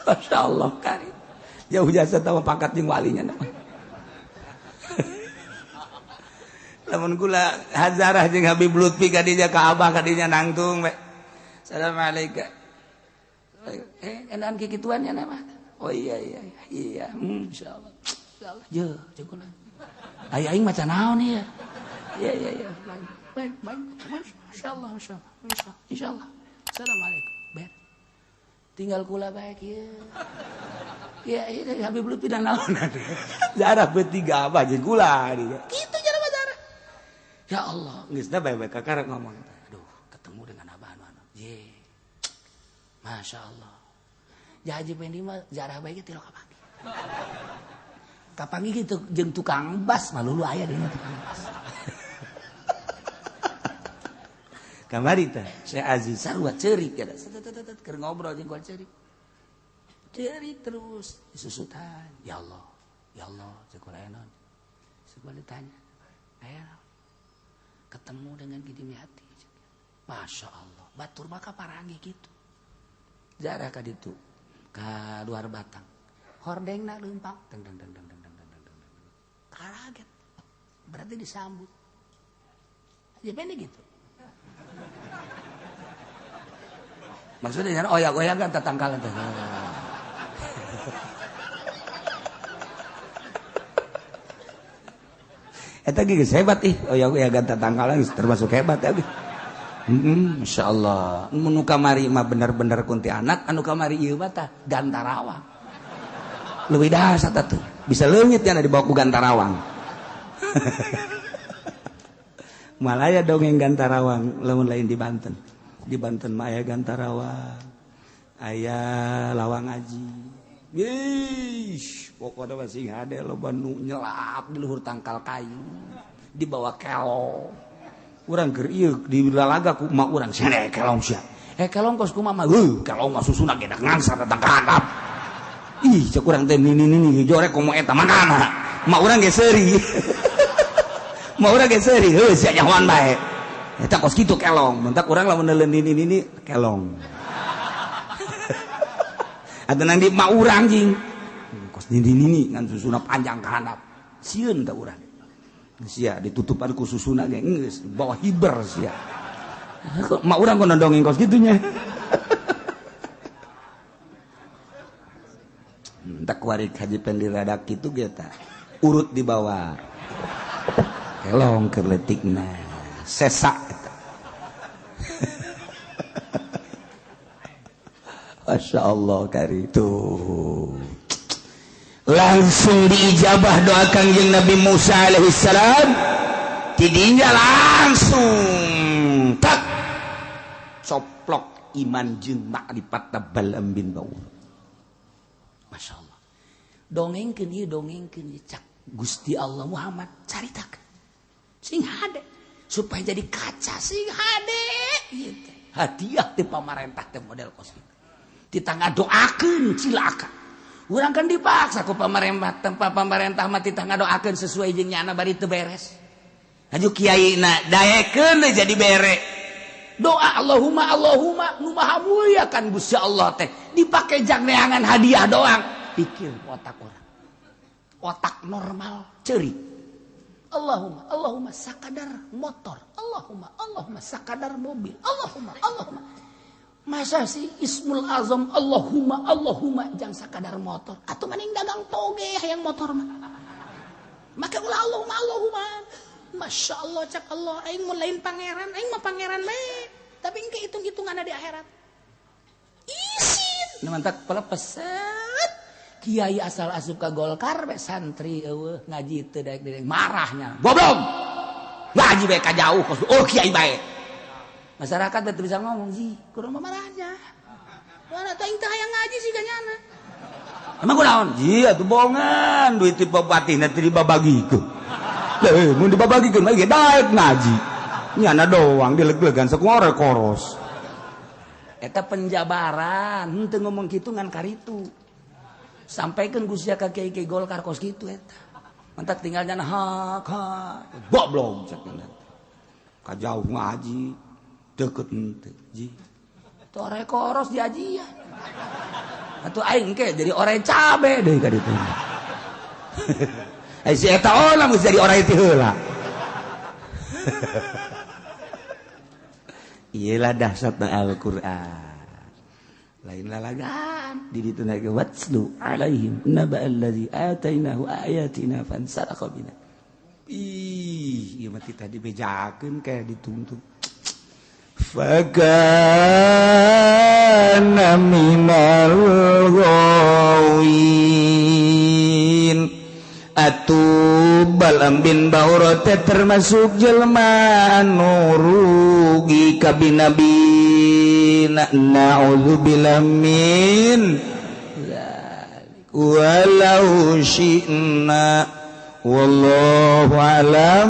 Masya Allah karim. Jauh jasa tahu pangkat jeung walinya nama. Lamun kula hazarah jeung Habib Lutfi kadinya ka Abah kadinya nangtung we. Assalamualaikum. Enakan kikituan nya nama. Oh iya iya iya. Insyaallah. Insyaallah. Ye, jeung kula. Ai aing maca naon ieu? Iya iya iya. Baik baik. Insyaallah insyaallah. Insyaallah. Assalamualaikum. Ber. Tinggal kula baik ieu. Ya, iya Habib Lutfi dan naon. Jarah bertiga abah jeung kula dia. Kitu jarah mah jarah. Ya Allah, geus da bae-bae kakarek ngomong. Aduh, ketemu dengan abah anu anu. Ye. Masya Allah. Haji Pendi mah jarah bae ge teu kapanggih. Kapanggih gitu jeung tukang bas malulu aya di tukang bas. Kamari teh Syekh Aziz sarua ceurik ya. Keur ngobrol jeung kula ceurik. Ceurik terus disusutan. Ya Allah, ya Allah, cek kula naon. Sekolah ditanya, aya ketemu dengan Gidimiati. Masya Allah, batur maka parangi gitu. Jarah ka ditu ka luar batang. Hordengna leumpang deng deng deng deng deng deng deng deng. Kaget. Berarti disambut. Aja pendek gitu. Maksudnya jangan oyak-oyakan tatangkalan teh. Eta geus hebat ih, oyak-oyakan tatangkalan termasuk hebat ya. Masya Allah. Nu kamari mah bener-bener kuntilanak, anu kamari ieu mah tah Gantarawang. Leuwih dahsyat atuh. Bisa leungit nya dibawa ku Gantarawang. Malah aya dongeng Gantarawang lamun lain di Banten. Di Banten mah aya Gantarawang, aya Lawang Aji. Ih, pokoknya masih hade loba nu nyelap di luhur tangkal kayu, dibawa kelong. Urang keur ieu di lalaga ku emak urang sia kelong sia. Kelong kos kumaha mah? Heuh, kelong mah susuna ge ngangsar datang ka handap. Ih, cek urang teh nini jorek komo eta makana. Emak urang ge seuri. Emak urang ge seuri, heuh sia nyahoan bae. Eta kos kitu kelong, mentak urang lamun neuleun nini kelong. Atuh nang di emak urang jing. Kos nini ngan susuna panjang ka handap. Sieun teh urang. Sia ditutupan ku susuna ge geus bawa hiber sia. Mak urang kono dongeng kos kitunya. Entak warik Haji Pendi rada kitu ge tah. Urut di bawah. Kelong keur leutikna. Sesak eta. Masya Allah kari tuh. Langsung diijabah doa Kangjeng Nabi Musa alaihissalam. Tidinya langsung tak coplok iman jeung makrifat Balaam bin Baur. Masya Allah. Dongengkeun ieu dongengkeun ieu cak Gusti Allah Muhammad caritakeun. Sing hade supaya jadi kaca sing hade ieu teh. Hadiah ti pamarentah teh model kos kitu. Titah ngadoakeun cilaka. Urang kan dipaksa ku pamarentah, tempat pamarentah mah titah ngadoakeun sesuai jeung nyana bari teu beres. Aju kiai na daekeun jadi bere. Doa Allahumma Allahumma nu maha mulia kan Gusti Allah teh. Dipake jang neangan hadiah doang. Pikir otak orang. Otak normal ceri. Allahumma, Allahumma sakadar motor. Allahumma, Allahumma sakadar mobil. Allahumma, Allahumma. Masa sih Ismul Azam Allahumma, Allahumma jang sakadar motor. Atau mending dagang toge yang motor mah. Maka ulah Allahumma, Allahumma. Masya Allah cak Allah, aing mun lain pangeran, aing mah pangeran bae. Tapi engke hitung-hitungan di akhirat. Isin. Nu mantak pelepeset. Kiai asal asup ka Golkar be santri eueuh ngaji teu daek daek marahnya. Goblok. Ngaji bae ka jauh kos. Oh kiai bae. Masyarakat teu bisa ngomong sih, kurang marahnya. Mana teh aing teh hayang ngaji sih kanyana. Emang kunaon? Ji atuh bohongan duit ti bupati teh dibabagikeun. Leuh, mun dibabagikeun mah ge daek ngaji. Nyana doang dileg-legan sok ngore koros. Eta penjabaran, henteu ngomong kitu ngan karitu. Sampaikan ku sia ka kiai-kiai Golkar kos kitu eta. Mantak tinggal nyana hak hak. Goblok cek nyana. Ka jauh ngaji, deket henteu ji. Tore koros diajian. Atuh aing ke jadi orang cabe deui ka ditu. Eh si eta olah geus jadi orang itu heula. Iyalah dahsyatna Al-Qur'an. Lain lalagan di ditu na ge watslu alaihim naba allazi atainahu ayatina fansalaqa minha. Ih, ieu mah tadi bejakeun kayak dituntut. Fakana minal ghawin. Atuh Balam bin Baura teh termasuk jelema anu rugi ka binabi. Na'udzubillah min dzalik. Walau syi'na wallahu alam.